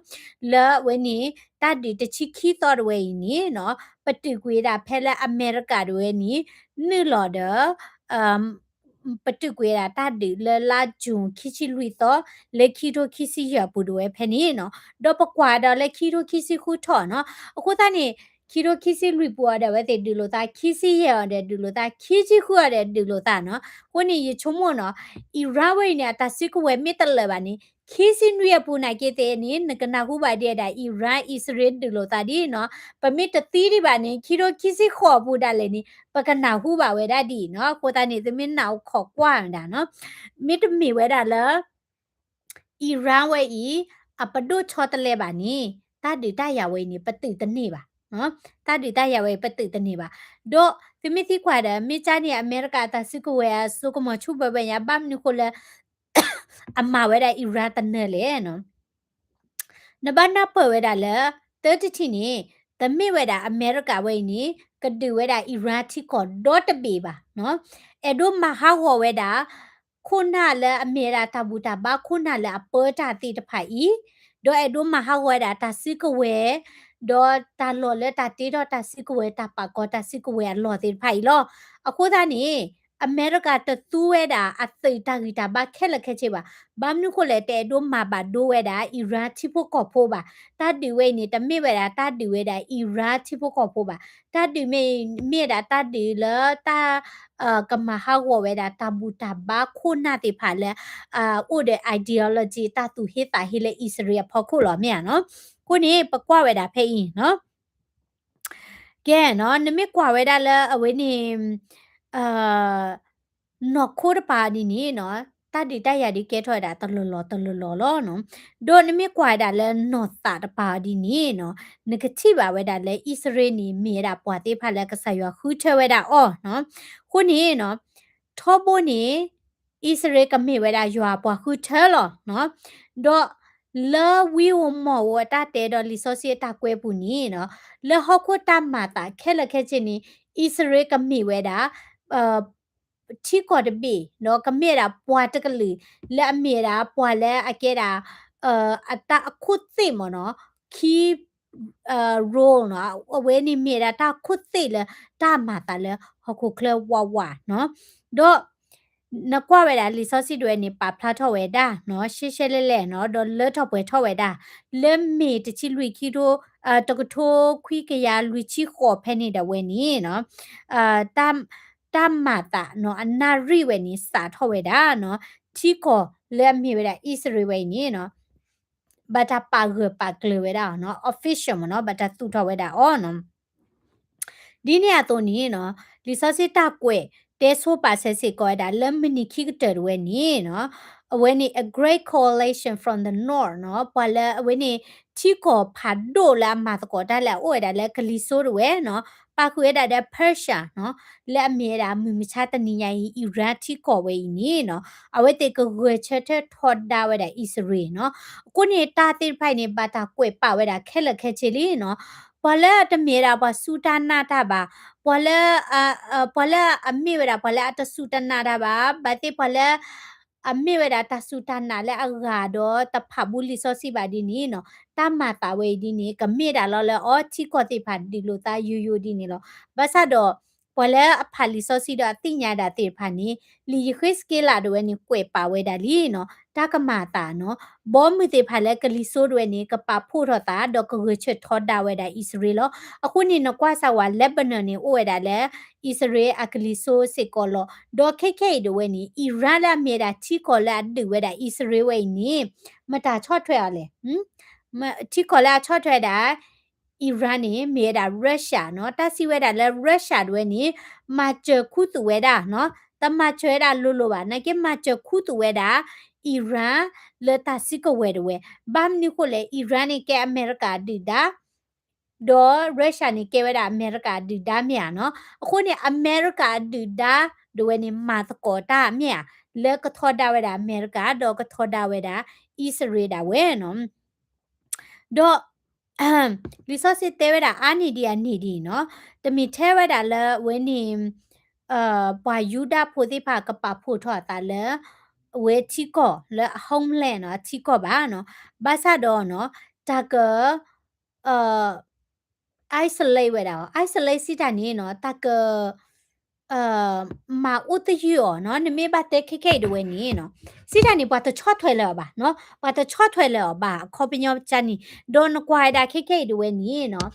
လၢအဝဲန့ၣ် တၢ်ဒုးတဆံခံသီတဝဲအံၤန့ၣ်နီၤ ပတုာ်ကွံာ်ဒၣ်ဖဲလၢအမဲရကၤတဝဲန့ၣ် နုာ်လီၤဒီး ပတုာ်ကွံာ်ဒၣ်တၢ်ဒုးလၢလါ June ခံဆံလွံၢ်သီ လၢခံထိခံဆံယဲၢ်အပူၤတဝဲဖဲန့ၣ်နီၤ, ဒီးပကွၢ်ဒီးလၢခံထိခံဆံဃုထီၣ်နီၤ, အဃိသတးန့ၣ် ခံထိခံဆံလွံၢ်ပူၤအီၤဒီးအဝဲသ့ၣ်ဒုးလိာ်သး, ခံဆံယဲၢ်အီၤဒီးဒုးလိာ်သး, ခံဆံဃုအီၤဒီးဒုးလိာ်သးနီၤ. အဃိန့ၣ် ယဆိကမိၣ်နီၤ Iran ဝဲအံၤန့ၣ် အတၢ်စုကဝဲၤမ့ၢ်တလၢာ်ဘၣ်န့ၣ် ခံဆံနွံအပူၤနာ်က့သ့ၣ်န့ၣ် နကနၢ်ဟူဘၣ်ဒံးဒၣ် Iran အံၣ်စရ့လးဒုးလိာ်သးဒ်နီၤ, ပမ့ၢ်တသံဒံးဘၣ်န့ၣ် ခံထိခံဆံဃိးအပူၤဒၣ်လဲာ်န့ၣ် ပကနၢ်ဟူဘၣ်ဝဲဒၣ်ဒ်အံၤနီၤ. အဃိသတးန့ၣ် သုမ့ၢ်နၢ်အိၣ်ခိးကွၢ်ဝဲဒၣ်နီၤ, မ့တမ့ၢ်ဝဲဒၣ်လၢ Iran ဝဲအံၤ အပဒိၣ်ဆီတလဲဘၣ်န့ၣ် တၢ်ဒုးတၢ်ယၤဝဲအံၤန့ၣ် ပတုာ်တန့ၢ်ဘၣ်. တၢ်ဒုးတၢ်ယၤဝဲအံၤ ပတုာ်တန့ၢ်ဘၣ်. ဒီးသုမ့ၢ်သံကွၢ်ဒီး မ့ၢ်ကၠၢန့ၣ် အမဲရကၤအတၢ်စုကဝဲၤအစိကမီၤဆူၣ်ဘၢဘၢညါ ဘၣ်မနုၤဃိလၢ အမၤဝဲဒၣ် Iran တနၢၤလဲၣ်နီၤ. နဘၣ်နၢ်ပၢၢ်ဝဲဒၣ်လၢ သၢတထံၣ်န့ၣ် တမ့ၢ်ဝဲဒၣ်အမဲရကၤဝဲအံၤန့ၣ် ကဒုးဝဲဒၣ် Iran ထံကီၢ်ဒီတဘ့ၣ်ဘၣ်နီၤ. အဲၣ်ဒိးမၤဟးဂီၤဝဲဒၣ် ခိၣ်နၢ်လၢအမ့ၢ်ဝဲဒၣ်တၢ်ဘူၣ်တၢ်ဘါခိၣ်နၢ်လၢအပၢတၢ်သ့ၣ်တဖၣ်အံၤ, ဒီးအဲၣ်ဒိးမၤဟးဂီၤဝဲဒၣ်တၢ်စုကဝဲၤ, ဒီးတၢ်လီၢ်လၢတၢ်တ့ထီၣ်တၢ်စုကဝဲၤ တၢ်ပာ်ကီၤတၢ်စုကဝဲၤအလီၢ်သ့ၣ်တဖၣ်အံၤလီၤ. အဃိသတးန့ၣ် အမဲရကၤတသူဝဲဒၣ်အသုးတၢ်ဂံၢ်တၢ်ဘါခဲလၢာ်ခဲဆ့ဘၣ်. ဘၣ်မနုၤဃိလဲၣ် တအဲၣ်ဒိးမၤဘၣ်ဒိဝဲဒၣ် Iran ထံဖိကီၢ်ဖိဘၣ်. တၢ်ဒုးဝဲအံၤန့ၣ် တမ့ၢ်ဝဲဒၣ်တၢ်ဒုးဝဲဒၣ် Iran ထံဖိကီၢ်ဖိဘၣ်. တၢ်ဒုးမ့ၢ် မ့ၢ်ဝဲဒၣ်တၢ်ဒုးလၢတၢ် ကမၤဟးဂီၤဝဲဒၣ်တၢ်ဘူၣ်တၢ်ဘါခိၣ်နၢ်သ့ၣ်တဖၣ်လၢ အိၣ်ဒီး ideology တၢ်သူၣ်ဟ့သးဟ့လၢအံၣ်စရ့လးအဖီခိၣ်လီၤ မ့ၢ်ဧါနီၤ. အဃိန့ၣ် ပကွၢ်ဝဲဒၣ်ဖဲအံၤနီၤ. ကဲနီၤ နမ့ၢ်ကွၢ်ဝဲဒၣ်လၢအဝဲန့ၣ် နီၢ်ခိတပၤဒ်န့ၣ်နီၤ တၢ်ဒုးတၢ်ယၤဒုးကဲထီၣ်ဝဲဒၣ်တလီၢ်လီၢ်တလီၢ်လီၢ်လီၤနီၤ. ဒီးနမ့ၢ်ကွၢ်ဝဲဒၣ်လၢနီၢ်သးတပၤဒ်န့ၣ်နီၤ နကထံၣ်ဘၣ်ဝဲဒၣ်လၢအံၣ်စရ့လးန့ၣ် မ့ၢ်ဝဲဒၣ်ပှၤသ့ၣ်တဖၣ်လၢကစၢ်ယွၤဃုထၢဝဲဒၣ်အီၤနီၤ. အဃိန့ၣ်နီၤ ထီဘိန့ၣ် အံၣ်စရ့လးကမ့ၢ်ဝဲဒၣ်ယွၤအပှၤဃုထၢလီၤနီၤ. ဒီးလၢဝံဧိၤမီၢ်ဧိၤအတၢ်တဲဒီးလံာ်စီဆှံအတၢ်ကွဲးပူၤန့ၣ်နီၤ လၢဟီၣ်ခိၣ်တၢ်မၤသးခဲလၢာ်ခဲဆ့န့ၣ် အံၣ်စရ့လးကမ့ၢ်ဝဲဒၣ် ထံကီၢ်တဘ့ၣ်နီၤ ကမ့ၢ်ဝဲဒၣ်ပှၤတကလုာ် လၢအမ့ၢ်ဝဲဒၣ်ပှၤလၢအကဲဒၣ် အတၢ်အခိၣ်သ့ၣ်မ့ၢ်နီၤ key role နီၤ အဝဲန့ၣ်မ့ၢ်ဝဲဒၣ်တၢ်ခိၣ်သ့ၣ်လၢတၢ်မၤသးလၢဟီၣ်ခိၣ်ချၢဝးဝးနီၤ. ဒီး နကွၢ်ဝဲဒၣ်လံာ်စီဆှံဒၣ်ဝဲန့ၣ် ပာ်ဖျါထီၣ်ဝဲဒၣ်နီၤ ရှဲရှဲလဲၣ်လဲၣ်နီၤ ဒီးလၢထီၣ်ပှဲၤထီၣ်ဝဲဒၣ် လၢမ့ၤတဆံလွံၢ်ခံထိ တကထိခွံကယၤလွံၢ်ဆံဃိးဖဲန့ၣ်ဒၣ်ဝဲန့ၣ်နီၤ တၢ်မၤသးနီၤ အနၣ်ရံၣ်ဝဲန့ၣ် စးထီၣ်ဝဲဒၣ်နီၤ ထံကီၢ်လၢအမ့ၢ်ဝဲဒၣ်အံၣ်စရ့လးဝဲအံၤန့ၣ်နီၤ ဘၣ်တၢ်ပာ်ဂၢၢ်ပာ်ကျၢၤဝဲဒၣ်အီၤနီၤ official မ့ၢ်နီၤ ဘၣ်တၢ်သူၣ်ထီၣ်ဝဲဒၣ်အီၤနီၤ. ဒ်န့ၣ်အသိးန့ၣ်နီၤ လံာ်စီဆှံတၢ်ကွဲးတဲဆိပာ်စဲစ့ၢ်ကီးဝဲဒၣ် လၢမုၢ်နံၤခံကတၢၢ်တဝဲန့ၣ်နီၤ အဝဲန့ၣ် a great coalition from the north နီၤ ပှၤလၢအဝဲန့ၣ် ထံကီၢ်ဖးဒိၣ်လၢအမၤသကိးတၢ်လၢအအိၣ်ဝဲဒၣ်လၢကလံၤစိးတဝဲနီၤ ပာ်ဃုာ်ဝဲဒၣ်ဒီး Persia နီၤ လၢအမ့ၢ်ဝဲဒၣ်မုၢ်မဆါတနံၤညါအံၤ Iran ထံကီၢ်ဝဲအံၤန့ၣ်နီၤ အဝဲသ့ၣ်ကဂဲၤဆၢထၢၣ်ထီဒါဝဲဒၣ်အံၣ်စရ့လးနီၤ. အဃိန့ၣ် တၢ်သ့ၣ်တဖၣ်အံၤန့ၣ် ဘၣ်တၢ်ကွဲးပာ်ဝဲဒၣ်ခဲလၢာ်ခဲဆ့လံနီၤ. ပှၤလၢအတမ့ၢ်ဝဲဒၣ်ပှၤစူၢ်တၢ်နာ်တၢ်ဘၣ်, ပှၤလၢ ပှၤလၢအမ့ၢ်ဝဲဒၣ်ပှၤလၢအတစူၢ်တၢ်နာ်တၢ်ဘၣ်, ဘၣ်သ့ၣ်ပှၤလၢ အမ့ၢ်ဝဲဒၣ်တၢ်စူၢ်တၢ်နာ်လၢအဂၤဒီးတဖးဘၣ်လံာ်စီဆှံဘၣ်ဒ်န့ၣ်နီၤ, တၢ်မၤသးဝဲအံၤဒ်န့ၣ် ကမ့ၢ်ဒၣ်လီၤလၢအီထံကီၢ်သ့ၣ်တဖၣ်ဒုးလိာ်သးယိယိဒ်န့ၣ်လီၤ. ဘၣ်ဆၣ်ဒီး ပှၤလၢအဖးလံာ်စီဆှံဒီးအသ့ၣ်ညါဒၣ်သ့ၣ်တဖၣ်န့ၣ် လံာ်ယဃ့းစက့လးတဝဲန့ၣ် ကွဲးပာ်ဝဲဒၣ်လံနီၤ, တၢ်ကမၤအသးနီၤ, ဘီမုၢ်သ့ၣ်တဖၣ်လၢကလံၤစိးတဝဲန့ၣ် ကပာ်ဖှိၣ်ထီၣ်သး ဒီးကဂဲၤဆၢထၢၣ်ထီဒါဝဲဒၣ်အံၣ်စရ့လးလီၤ. အဃိန့ၣ် နကွၢ်စၢ်ဝဲ Lebanon န့ၣ် အိၣ်ဝဲဒၣ်လၢ အံၣ်စရ့လးအကလံၤစိးစ့ၢ်ကီးလီၤ. ဒီးခဲခဲအံၤတဝဲန့ၣ် Iran လၢအမ့ၢ်ဝဲဒၣ်ထံကီၢ်လၢအဒုးဝဲဒၣ်အံၣ်စရ့လးဝဲအံၤန့ၣ် မတၤဆီၣ်ထွဲအီၤလဲၣ်. ထံကီၢ်လၢအဆီၣ်ထွဲဒၣ် Iran န့ၣ် မ့ၢ်ဝဲဒၣ် Russia နီၤ. တၢ်စံးဝဲဒၣ်လၢ Russia တဝဲန့ၣ် မၤစၢၤခူသူၣ်ဝဲဒၣ်နီၤ. တမၤစၢၤဝဲဒၣ်လိၤလိၤဘၣ်. နာ်က့မၤစၢၤခူသူၣ်ဝဲဒၣ် Iran လၢတၢ်စုကဝဲၤတဝဲ. ဘၣ်မနုၤဃိလဲၣ် Iran န့ၣ်ကဲအမဲရကၤဒုၣ်ဒါ ဒီး Russia န့ၣ် ကဲဝဲဒၣ်အမဲရကၤအဒုၣ်ဒါမ့ၢ်ဧါနီၤ. အဃိန့ၣ် အမဲရကၤအဒုၣ်ဒါဒၣ်ဝဲန့ၣ် မၤသကိးတၢ်မ့ၢ်ဧါ, လၢကထီဒါဝဲဒၣ်အမဲရကၤ ဒီးကထီဒါဝဲဒၣ်အံၣ်စရ့လးဒၣ်ဝဲနီၤ. ဒီး လံာ်စီဆှံတဲဝဲဒၣ်အါန့ၢ်ဒံးအန့ၢ်ဒံးနီၤ, တမ့ၢ်ထဲဝဲဒၣ်လၢအဝဲန့ၣ် ပှၤယူဒၤဖိသ့ၣ်တဖၣ်ကပာ်ဖှိၣ်ထီၣ်အသးလၢ အဝဲထံကီၢ်လၢအ homeland နီၤ, အထံကီၢ်ဘၣ်နီၤ. ဘၣ်ဆၣ်ဒီးနီၤ တၢ်က isolate ဝဲဒၣ်အီၤ, isolate စံးတၢ်န့ၣ်နီၤ တၢ်က မၤအိၣ်သယုၢ်အီၤနီၤ. နမ့ၢ်ဘၣ်တဲခဲခဲအံၤဒၣ်ဝဲန့ၣ်နီၤ, စံးတၢ်န့ၣ် ပှၤတဆီၣ်ထွဲလၢၤအီၤဘၣ်နီၤ, ပှၤတဆီၣ်ထွဲလၢၤအီၤဘၣ် အခီပညီကန့ၣ်. ဒီးနကွၢ်ဝဲဒၣ်ခဲခဲအံၤဒၣ်ဝဲန့ၣ်နီၤ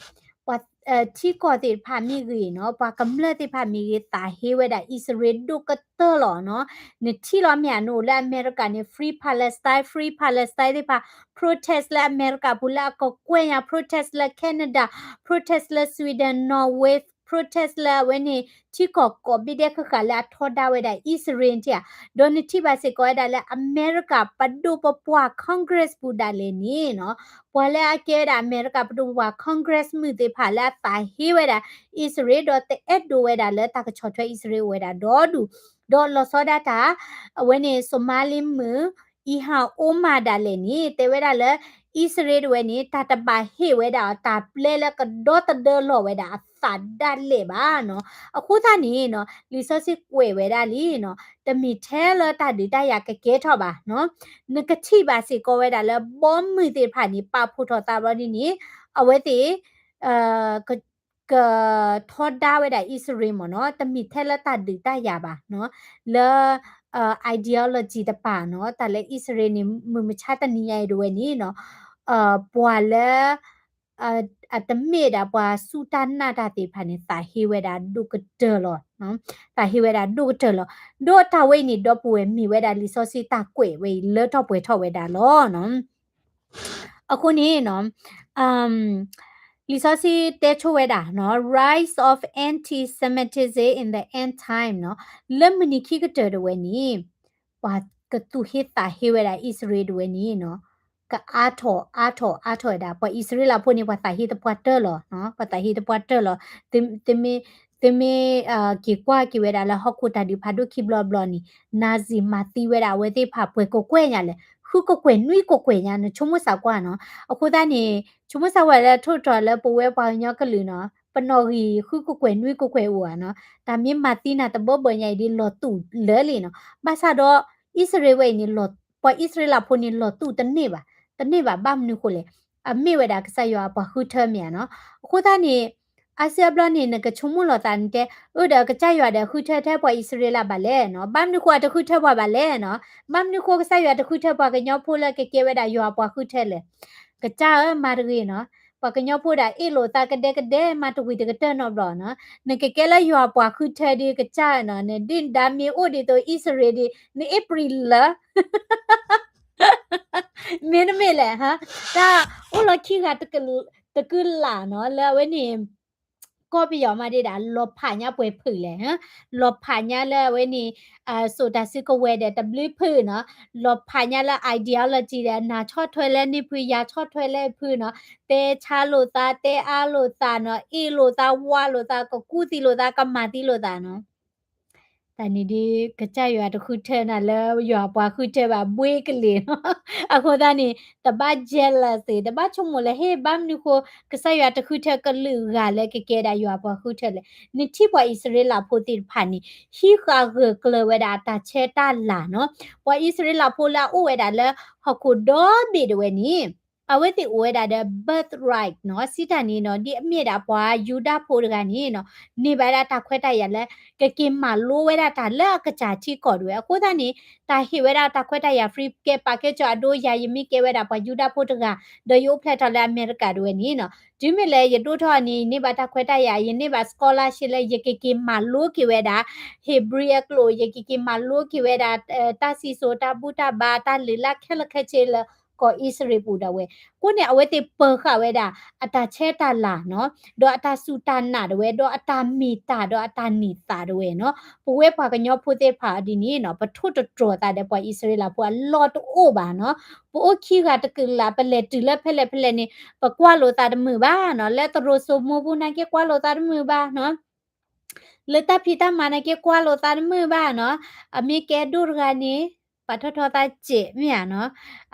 ပှၤ ထံကီၢ်သ့ၣ်တဖၣ်မ့ၢ်ဂ့ၤနီၤ, ပှၤကမျၢၢ်သ့ၣ်တဖၣ်မ့ၢ်ဂ့ၤ သးဟ့ဝဲဒၣ်အံၣ်စရ့လးဒိၣ်ကတၢၢ်လီၤနီၤ. နထံၣ်လီၤမ့ၢ်ဧါ, နအိၣ်လၢအမဲရကၤန့ၣ် Free Palestine, Free Palestine သ့ၣ်တဖၣ် protest လၢအမဲရကၤပူၤလၢအကကွဲၢ်ညါ, protest လၢ Canada, protest လၢ Sweden, Norway, protest လၢအဝဲန့ၣ် ထံကီၢ်ကိးဘ့ၣ်ဒဲးဃၣ်ဃၣ်လၢအထီဒါဝဲဒၣ်အံၣ်စရ့လးဧါ. ဒီးနထံၣ်ဘၣ်စ့ၢ်ကီးဝဲဒၣ်လၢအမဲရကၤပဒိၣ်ပပှၢ် Congress ပူၤဒၣ်လဲာ်န့ၣ်နီၤ, ပှၤလၢအကဲဝဲဒၣ်အမဲရကၤပဒိၣ်ပပှၢ် Congress မုၣ်သ့ၣ်တဖၣ်လၢအသးဟ့ဝဲဒၣ်အံၣ်စရ့လး ဒီးတအဲၣ်ဒိးဝဲဒၣ်လၢတၢ်ကဆီၣ်ထွဲအံၣ်စရ့လးအိၣ်ဝဲဒၣ်ဒီဒူၣ်, ဒီးလီၤဆီဒၣ်တၢ် အဝဲန့ၣ် Somali မုၣ် Ilhan Omar ဒၣ်လဲာ်န့ၣ် တဲဝဲဒၣ်လၢ အံၣ်စရ့လးဒၣ်ဝဲန့ၣ် တၢ်တဘၣ်ဟ့ၣ်ဝဲဒၣ်အီၤ တၢ်ပျဲလၢကဒီသဒၢလီၤဝဲဒၣ်အသးဒၣ်လဲာ်ဘၣ်နီၤ. အဃိသတးန့ၣ်နီၤ လံာ်စီဆှံကွဲးဝဲဒၣ်လံနီၤ, တမ့ၢ်ထဲလၢတၢ်ဒုးတၢ်ယၤကကဲထီၣ်ဘၣ်နီၤ. နကထံၣ်ဘၣ်စ့ၢ်ကီးဝဲဒၣ်လၢ ဘီမုၢ်သ့ၣ်တဖၣ်န့ၣ် ပာ်ဖှိၣ်ထီၣ်သးဘျီဒ်န့ၣ် အဝဲသ့ၣ် က ကထီဒါဝဲဒၣ်အံၣ်စရ့လးမ့ၢ်နီၤ, တမ့ၢ်ထဲလၢတၢ်ဒုးတၢ်ယၤဘၣ်နီၤ, လၢ ideology တပၤနီၤ, တၢ်လၢအံၣ်စရ့လးန့ၣ် မုၢ်မဆါတနံၤညါအံၤဒၣ်ဝဲန့ၣ်နီၤ, ပှၤလၢ အတမ့ၢ်ဒၣ်ပှၤစူၢ်တၢ်နာ်တၢ်သ့ၣ်တဖၣ်န့ၣ် သးဟ့ဝဲဒၣ်ဒိၣ်ကတၢၢ်လီၤ. သးဟ့ဝဲဒၣ်ဒိၣ်ကတၢၢ်လီၤ. ဒီးတၢ်ဝဲအံၤန့ၣ် ဒီပုၢ်ဝဲၢ်မ့ၢ်ဝဲဒၣ်လံာ်စီဆှံတၢ်ကွဲးဝဲအံၤ လၢထီၣ်ပှဲၤထီၣ်ဝဲဒၣ်လီၤနီၤ. အဃိန့ၣ်နီၤ လံာ်စီဆှံတဲဆိဝဲဒၣ်နီၤ Rise of anti-Semitism in the end time နီၤ, လၢမုၢ်နံၤခံကတၢၢ်ဒၣ်ဝဲန့ၣ် ပှၤကသူၣ်ဟ့သးဟ့ဝဲဒၣ်အံၣ်စရ့လးဒၣ်ဝဲန့ၣ်နီၤ, ကအါထီၣ်အါထီၣ်အါထီၣ်ဝဲဒၣ် ပှၤအံၣ်စရ့လးဖိန့ၣ် ပှၤသးဟ့သပှၢ်တၢၢ်လီၤ, ပှၤသးဟ့သပှၢ်တၢၢ်လီၤ. သုမ့ၢ် သုမ့ၢ်က့ၤကွၢ်က့ၤဝဲဒၣ်လၢဟီၣ်ခိၣ်တၢ်ဒုးဖးဒိၣ်ခံဘျီဘျီန့ၣ် နာဇီမၤသံဝဲဒၣ်အဝဲသ့ၣ်တဖၣ်ပှဲၤကကွဲၢ်ညါလဲၣ်, ဃုကကွဲၢ်နွံကကွဲၢ်ညါ နဆိကမိၣ်သးကွၢ်နီၤ. အဃိသတးန့ၣ် ဆိကမိၣ်သးဝဲလၢထိၣ်ထီၣ်လၢပဝဲပှၤကညီကလုာ်နီၤ, ပနီၣ်ဂံၢ်ဃုကကွဲၢ်နွံကကွဲၢ်အိၣ်ဧါနီၤ, တၢ်မ့ၢ်မၤသံနၤတဘၢဘၢညါအံၤဒ်လီၤတူာ်လၢာ်လံနီၤ. ဘၣ်ဆၣ်ဒီး အံၣ်စရ့လးဝဲအံၤန့ၣ် ပှၤအံၣ်စရ့လးဖိန့ၣ်လီၤတူာ်တန့ၢ်ဘၣ်, တန့ၢ်ဘၣ် ဘၣ်မနုၤဃိလဲၣ်, အမ့ၢ်ဝဲဒၣ်ကစၢ်ယွၤအပှၤဃုထၢမ့ၢ်ဧါနီၤ. အဃိသတးန့ၣ် အါစုအါဘျီန့ၣ် နကဆိကမိၣ်လီၤသးန့ၣ်တဲ အၢ ဒီးကစၢ်ယွၤဒီးဃုထၢထဲပှၤအံၣ်စရ့လးဘၣ်လဲၣ်နီၤ, ဘၣ်မနုၤဃိအတဃုထၢပှၤဘၣ်လဲၣ်နီၤ, ဘၣ်မနုၤဃိကစၢ်ယွၤတဃုထၢပှၤကညီဖိလၢကကဲဝဲဒၣ်ယွၤအပှၤဃုထၢလဲၣ်. ကစၢ်ဧၢ မၤတဂ့ၤနီၤ, ပှၤကညီဖိဒၣ်အ့ၣ်လိာ်သးကဒဲကဒဲ မၤတဝံၤတကတၢၢ်နီတဘျီနီၤ, နကကဲလၢယွၤအပှၤဃုထၢဒီးကစၢ်နီၤ, နဒုၣ်ဒါမ့ၢ်အိၣ်ဒ်သိးအံၣ်စရ့လးဒီး နအ့ၣ်ပြံလၢ မ့တမ့ၢ်လဲၣ်, တၢ်အိၣ်လီၤခံဂၤ တကုလၢ်နီၤ, လၢအဝဲန့ၣ် ကီၢ်ပယီၤမးဒၣ် လီၤဖးညါပှဲၤဖုးလဲၣ်, လီၤဖးညါလၢအဝဲန့ၣ် စိာ်တၢ်စုကဝဲၤဒီးတဘျုးဖုးနီၤ, လီၤဖးညါလၢ ideology ဒီး နၤဆီၣ်ထွဲလၢန့ၣ်ဖုး ယၤဆီၣ်ထွဲလၢဖုးနီၤ, တဲဆါလိာ်သး တဲအါလိာ်သးနီၤ, အ့ၣ်လိာ်သး ဝါလိာ်သး ကကူၣ်သံလိာ်သး ကမၤသံလိာ်သးနီၤ. တၢ်န့ၣ်ဒ် ကစၢ်ယွၤတဃုထၢနၤလၢယွၤအပှၤဃုထၢဘၣ် ဘှ့ကလ့ၤနီၤ. အဃိသတးန့ၣ် တဘၣ် jealous သ့ၣ်, တဘၣ်ဆိကမိၣ်လၢ ဟ့ၣ် ဘၣ်မနုၤဃိ ကစၢ်ယွၤတဃုထၢကလုာ်ဂၤလၢကကဲဒၣ်ယွၤအပှၤဃုထၢလဲၣ်. နထံၣ်ပှၤအံၣ်စရ့လးဖိသ့ၣ်တဖၣ်န့ၣ် ဟံးဃာ်ဂၢၢ်ကျၢၤဝဲဒၣ်အတၢ်ဆဲးတၢ်လၤနီၤ. ပှၤအံၣ်စရ့လးဖိလၢအအိၣ်ဝဲဒၣ်လၢ ဟီၣ်ခိၣ်ဒီဘ့ၣ်ဒၣ်ဝဲန့ၣ် အဝဲသ့ၣ်အိၣ်ဝဲဒၣ်ဒီး birthright နီၤ, စံးတၢ်န့ၣ်နီၤ, ဒ်အမ့ၢ်ဒၣ်ပှၤယူဒၤဖိတဂၤန့ၣ်နီၤ, န့ၢ်ဘၣ်ဒၣ်တၢ်ခွဲးတၢ်ယာ်လၢ ကက့ၤမၤလိဝဲဒၣ်တၢ်လၢအကစၢ်ထံကီၢ်ဒၣ်ဝဲ. အဃိသတးန့ၣ် တၢ်ဟ့ၣ်ဝဲဒၣ်တၢ်ခွဲးတၢ်ယာ် free ကဲပာ်ကဲကၠီအဒိ ယၤယမ့ၢ်ကဲဝဲဒၣ်ပှၤယူဒၤဖိတဂၤ ဒီးယအိၣ်ဖျဲၣ်ထီၣ်လၢအမဲရကၤဒၣ်ဝဲန့ၣ်နီၤ, တုၤမ့ၢ်လၢယဒိၣ်ထီၣ်န့ၣ် ယန့ၢ်ဘၣ်တၢ်ခွဲးတၢ်ယာ် ယန့ၢ်ဘၣ် scholarship လၢယကက့ၤမၤလိက့ၤဝဲဒၣ် Hebrew အကျိာ်, ယကက့ၤမၤလိက့ၤဝဲဒၣ် တၢ်စံၣ်စိၤတၢ်ဘူၣ်တၢ်ဘါ တၢ်လုၢ်လၢ်ခဲလၢာ်ခဲဆ့လၢ ကီၢ်အံၣ်စရ့လးပူၤဒၣ်ဝဲ, အဃိန့ၣ် အဝဲသ့ၣ်ပၢၤဃာ်ဝဲဒၣ် အတၢ်ဆဲးတၢ်လၤနီၤ, ဒီးအတၢ်စူၢ်တၢ်နာ်ဒၣ်ဝဲ, ဒီးအတၢ်မ့ၢ်တၢ်ဒီးအတၢ်န့ၢ်သးဒၣ်ဝဲနီၤ, ပဝဲပှၤကညီဖိသ့ၣ်တဖၣ်ဒ်န့ၣ်နီၤ, ပထိၣ်တတြီၤသးဒီးပှၤအံၣ်စရ့လးဖိအလီၢ်တအိၣ်ဘၣ်နီၤ, ပအိၣ်ခံဂၤတကုာ်လၢ် ပလဲၤတုၤလၢဖဲလဲၣ်ဖဲလဲၣ်န့ၣ် ပကွၢ်လိာ်သးတမုာ်ဘၣ်နီၤ, လၢသရိာ်စိမိပူၤနာ်က့ကွၢ်လိာ်သးတမုာ်ဘၣ်နီၤ လၢတၢ်ဖံးတၢ်မၤနာ်က့ကွၢ်လိာ်သးတမုာ်ဘၣ်နီၤ, အမ့ၢ်ကဲဒိၣ်တဂၤန့ၣ် ပာ်ထီၣ်ထီသးစဲးမ့ၢ်ဧါနီၤ,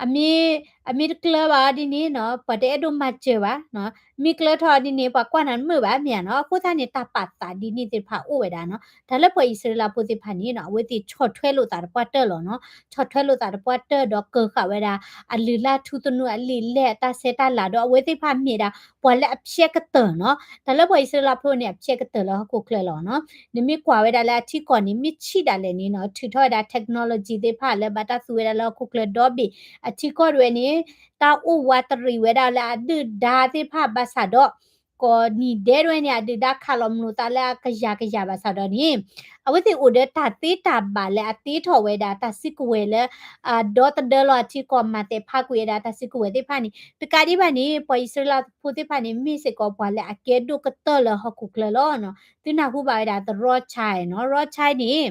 အမ့ၢ် အမ့ၢ်တကျၢၤဘၣ်အီၤဒ်န့ၣ်နီၤ, ပှၤတအဲၣ်ဒိးမၤစၢၤဘၣ်နီၤ, မ့ၢ်ကျၢၤထီၣ်အီၤဒ်န့ၣ် ပှၤကွၢ်နၤတမုာ်ဘၣ်မ့ၢ်ဧါနီၤ, အဃိသတးန့ၣ် တၢ်ပာ်သးဒ်န့ၣ်သ့ၣ်တဖၣ်အိၣ်ဝဲဒၣ်နီၤ, တၢ်လၢပှၤအံၣ်စရ့လးဖိသ့ၣ်တဖၣ်န့ၣ်နီၤ, အဝဲသ့ၣ်ဆီၣ်ထွဲလိာ်သးတပှၢ်တၢၢ်လီၤနီၤ, ဆီၣ်ထွဲလိာ်သးတပှၢ်တၢၢ်ဒီးကၢၤဃာ်ဝဲဒၣ် အလုၢ်အလၢ်ထူသနူအလံာ်လဲၢ်အတၢ်ဆဲးတၢ်လၤဒီး အဝဲသ့ၣ်တဖၣ်မ့ၢ်ဒၣ် ပှၤလၢအဖျဲးကတၢၢ်နီၤ, တၢ်လၢပှၤအံၣ်စရ့လးဖိန့ၣ် အဖျဲးကတၢၢ်လၢဟီၣ်ခိၣ်ချၢလီၤနီၤ, နမ့ၢ်ကွၢ်ဝဲဒၣ်လၢအထံကီၢ်န့ၣ် မ့ၢ်ဆံးဒၣ်လဲာ်န့ၣ်နီၤ, ထုးထီၣ်ဝဲဒၣ် technology သ့ၣ်တဖၣ်လၢဘၣ်တၢ်သူဝဲဒၣ်လၢဟီၣ်ခိၣ်ချၢဒီဘ့ၣ်, အထံကီၢ်ဒၣ်ဝဲန့ၣ် တၢ်အိၣ်ဝးတရံးဝဲဒၣ်လၢအဒုၣ်ဒါသ့ၣ်တဖၣ်ဘၣ်ဆၣ်ဒီး ကိးနံၤဒဲးဒၣ်ဝဲန့ၣ် အဒုၣ်ဒါခးလီၤမလိာ်သးလၢအကယၤကယၤဘၣ်ဆၣ်ဒီးန့ၣ်, အဝဲသ့ၣ်အိၣ်ဒီးတၢ်သ့တၢ်ဘၣ်လၢအတ့ထီၣ်ဝဲဒၣ်တၢ်စုကဝဲၤလၢ အဒီသဒၢလီၤအထံကီၢ် မၤသဲးဖးကွံာ်ဝဲဒၣ်တၢ်စုကဝဲၤသ့ၣ်တဖၣ်န့ၣ်, တကးဒံးဘၣ်န့ၣ် ပှၤအံၣ်စရ့လးဖိသ့ၣ်တဖၣ်န့ၣ် မ့ၢ်စ့ၢ်ကီးပှၤလၢအကဲဒိၣ်ကတၢၢ်လၢဟီၣ်ခိၣ်ချၢလီၤနီၤ, သုနၢ်ဟူဘၣ်ဝဲဒၣ် the Rothschild နီၤ, Rothschild န့ၣ်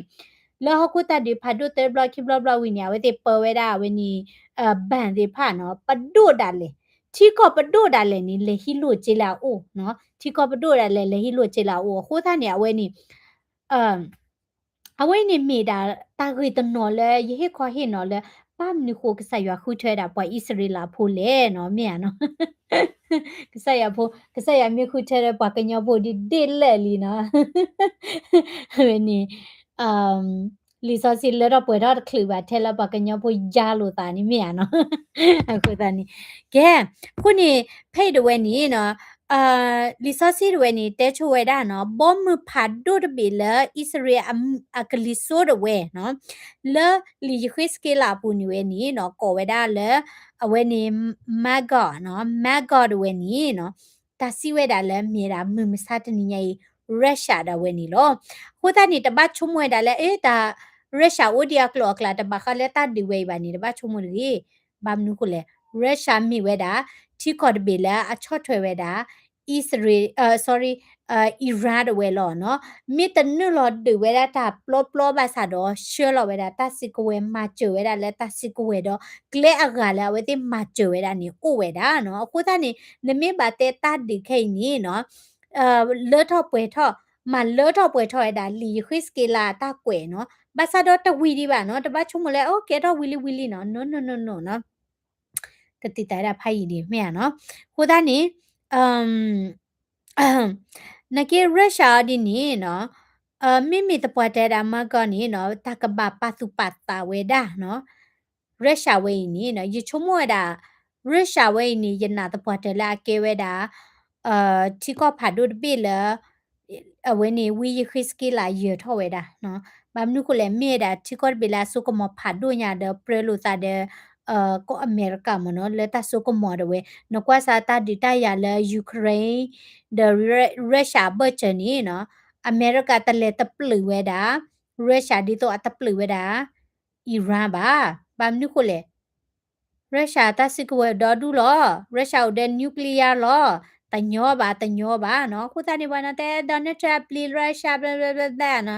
လၢဟီၣ်ခိၣ်တၢ်ဒုးဖးဒိၣ်သၢဘျီခံဘျီဘျီဝံၤန့ၣ် အဝဲသ့ၣ်ပၢဝဲဒၣ်အဝဲန့ၣ် ဘဏ်သ့ၣ်တဖၣ်နီၤ, ပဒိၣ်ဒၣ်လဲာ်, ထံကီၢ်ပဒိၣ်ဒၣ်လဲာ်န့ၣ် လဲၤဟံးလိာ်က့ၤလၢအအိၣ်နီၤ, ထံကီၢ်ပဒိၣ်ဒၣ်လဲာ် လဲၤဟံးလိာ်က့ၤလၢအအိၣ်, အဃိသတးန့ၣ် အဝဲန့ၣ် အဝဲန့ၣ်မ့ၢ်ဒၣ်တၢ်ဂ့ၢ်တနီၤလၢယဟ့ၣ်ခီဟ့ၣ်နီၤလၢ ဘၣ်မနုၤဃိကစၢ်ယွၤဃုထၢဝဲဒၣ်ပှၤအံၣ်စရ့လးဖိလဲၣ်နီၤ, မ့ၢ်ဧါနီၤ, ကစၢ်ယွၤဖိ ကစၢ်ယွၤမ့ၢ်ဃုထၢဒီးပှၤကညီဖိဒ်ဒ့ၣ်လဲၣ်လံနီၤ, အဝဲန့ၣ် လံာ်စီဆှံလၢထီၣ်ပှဲၤထီၣ်တချုးဘၣ်ထဲလၢပှၤကညီဖိယါလိာ်သးန့ၣ်မ့ၢ်ဧါနီၤ, အဃိသတးန့ၣ် ကဲ, အဃိန့ၣ် ဖဲအံၤဒၣ်ဝဲန့ၣ်နီၤ လံာ်စီဆှံဒၣ်ဝဲန့ၣ် တဲဆိဝဲဒၣ်နီၤ ဘီမုၢ်ဖးဒိၣ်တဘ့ၣ်လၢအံၣ်စရ့လးအကလံၤစိဒၣ်ဝဲနီၤ, လၢလံာ်ယဃ့းစက့လးအပူၤန့ၣ်ဝဲန့ၣ်နီၤ ကိးဝဲဒၣ်လၢ အဝဲန့ၣ် Magog နီၤ, Magog ဒၣ်ဝဲန့ၣ်နီၤ တၢ်စံးဝဲဒၣ်လၢမ့ၢ်ဒၣ်မုၢ်မဆါတနံၤညါအံၤ Russia ဒၣ်ဝဲန့ၣ်လီၤ. အဃိသတးန့ၣ် တဘၣ်ဆိကမိၣ်ဝဲဒၣ်လၢ အ့ တၢ် Russia အိၣ်ဒံးအကျိၤအကျဲ တဘၣ်ဃးလၢတၢ်ဒုးဝဲအံၤဘၣ်န့ၣ် တဘၣ်ဆိကမိၣ်တဂ့ၤ. ဘၣ်မနုၤဃိလဲၣ်, Russia မ့ၢ်ဝဲဒၣ် ထံကီၢ်တဘ့ၣ်လၢအဆီၣ်ထွဲဝဲဒၣ် အံၣ်စရ့လး sorry, Iran ဒၣ်ဝဲလီၤနီၤ. မ့ၢ်တနုာ်လီၤဒုးဝဲဒၣ်တၢ်ပျီပျီဘၣ်ဆၣ်ဒီး ဆှၢလီၤဝဲဒၣ်တၢ်စုကဝဲၤ မၤစၢၤဝဲဒၣ်လၢတၢ်စုကဝဲၤဒီး ကျဲအဂၤလၢအဝဲသ့ၣ်မၤစၢၤဝဲဒၣ်န့ၣ် အိၣ်ဝဲဒၣ်နီၤ. အဃိသတးန့ၣ် နမ့ၢ်ဘၣ်တဲတၢ်ဒုးခဲအံၤန့ၣ်နီၤ လၢထီၣ်ပှဲၤထီၣ်, မၤလၢထီၣ်ပှဲၤထီၣ်ဝဲဒၣ်လံာ်ယဃ့းစက့လးအတၢ်ကွဲးနီၤ. ဘၣ်ဆၣ်ဒီးတဝံၤဒံးဘၣ်နီၤ, တဘၣ်ဆိကမိၣ်လၢ အိၣ်ကဲထီၣ်ဝံၤလံဝံၤလံနီၤ, no no no no နီၤ. ကသံၣ်သရၣ်ဖးယံာ်ဒံးမ့ၢ်ဧါနီၤ. အဃိသတးန့ၣ် နာ်က့ Russia အီၤဒ်န့ၣ်နီၤ, မ့မ့ၢ်သပှၢ်တၢၢ်ဒၣ် Magog န့ၣ်နီၤ တၢ်ကဘၣ်ပာ်သူၣ်ပာ်သးဝဲဒၣ်နီၤ. Russia ဝဲအံၤန့ၣ်နီၤ ယဆိကမိၣ်ဝဲဒၣ် Russia ဝဲအံၤန့ၣ် ယနာ်သပှၢ်တၢၢ်လၢအကဲဝဲဒၣ် ထံကီၢ်ဖးဒိၣ်တဘ့ၣ်လၢ အဝဲန့ၣ် ဝံယဃ့းစက့လးယၢၤထီၣ်ဝဲဒၣ်နီၤ. ဘၣ်မနုၤဃိလဲၣ်, မ့ၢ်ဝဲဒၣ်ထံကီၢ်တဘ့ၣ်လၢအစိကမီၤဖးဒိၣ်ညါဒီးပြၢလိာ်သးဒီး ကီၢ်အမဲရကၤမ့ၢ်နီၤ လၢတၢ်စိကမီၤဒၣ်ဝဲ. နကွၢ်စ့ၢ်တၢ်ဒုးတၢ်ယၤလၢ Ukraine ဒီး Russia အဘၢၣ်စၢၤန့ၣ်နီၤ အမဲရကၤတလဲၤတပျုာ်ဝဲဒၣ် Russia ဒ်သိးအတပျုာ်ဝဲဒၣ် Iran ဘၣ်. ဘၣ်မနုၤဃိလဲၣ် Russia တၢ်စုကဝဲၤဒီဒူၣ်လီၤ. Russia အိၣ်ဒီး nuclear လီၤ. တညီဘၣ် တညီဘၣ်နီၤ. အဃိသတးန့ၣ် ပှၤနီၤတဲ Donald Trump အပျံၤ Russia ဘျဲဘျဲဘျဲဘျဲနီၤ.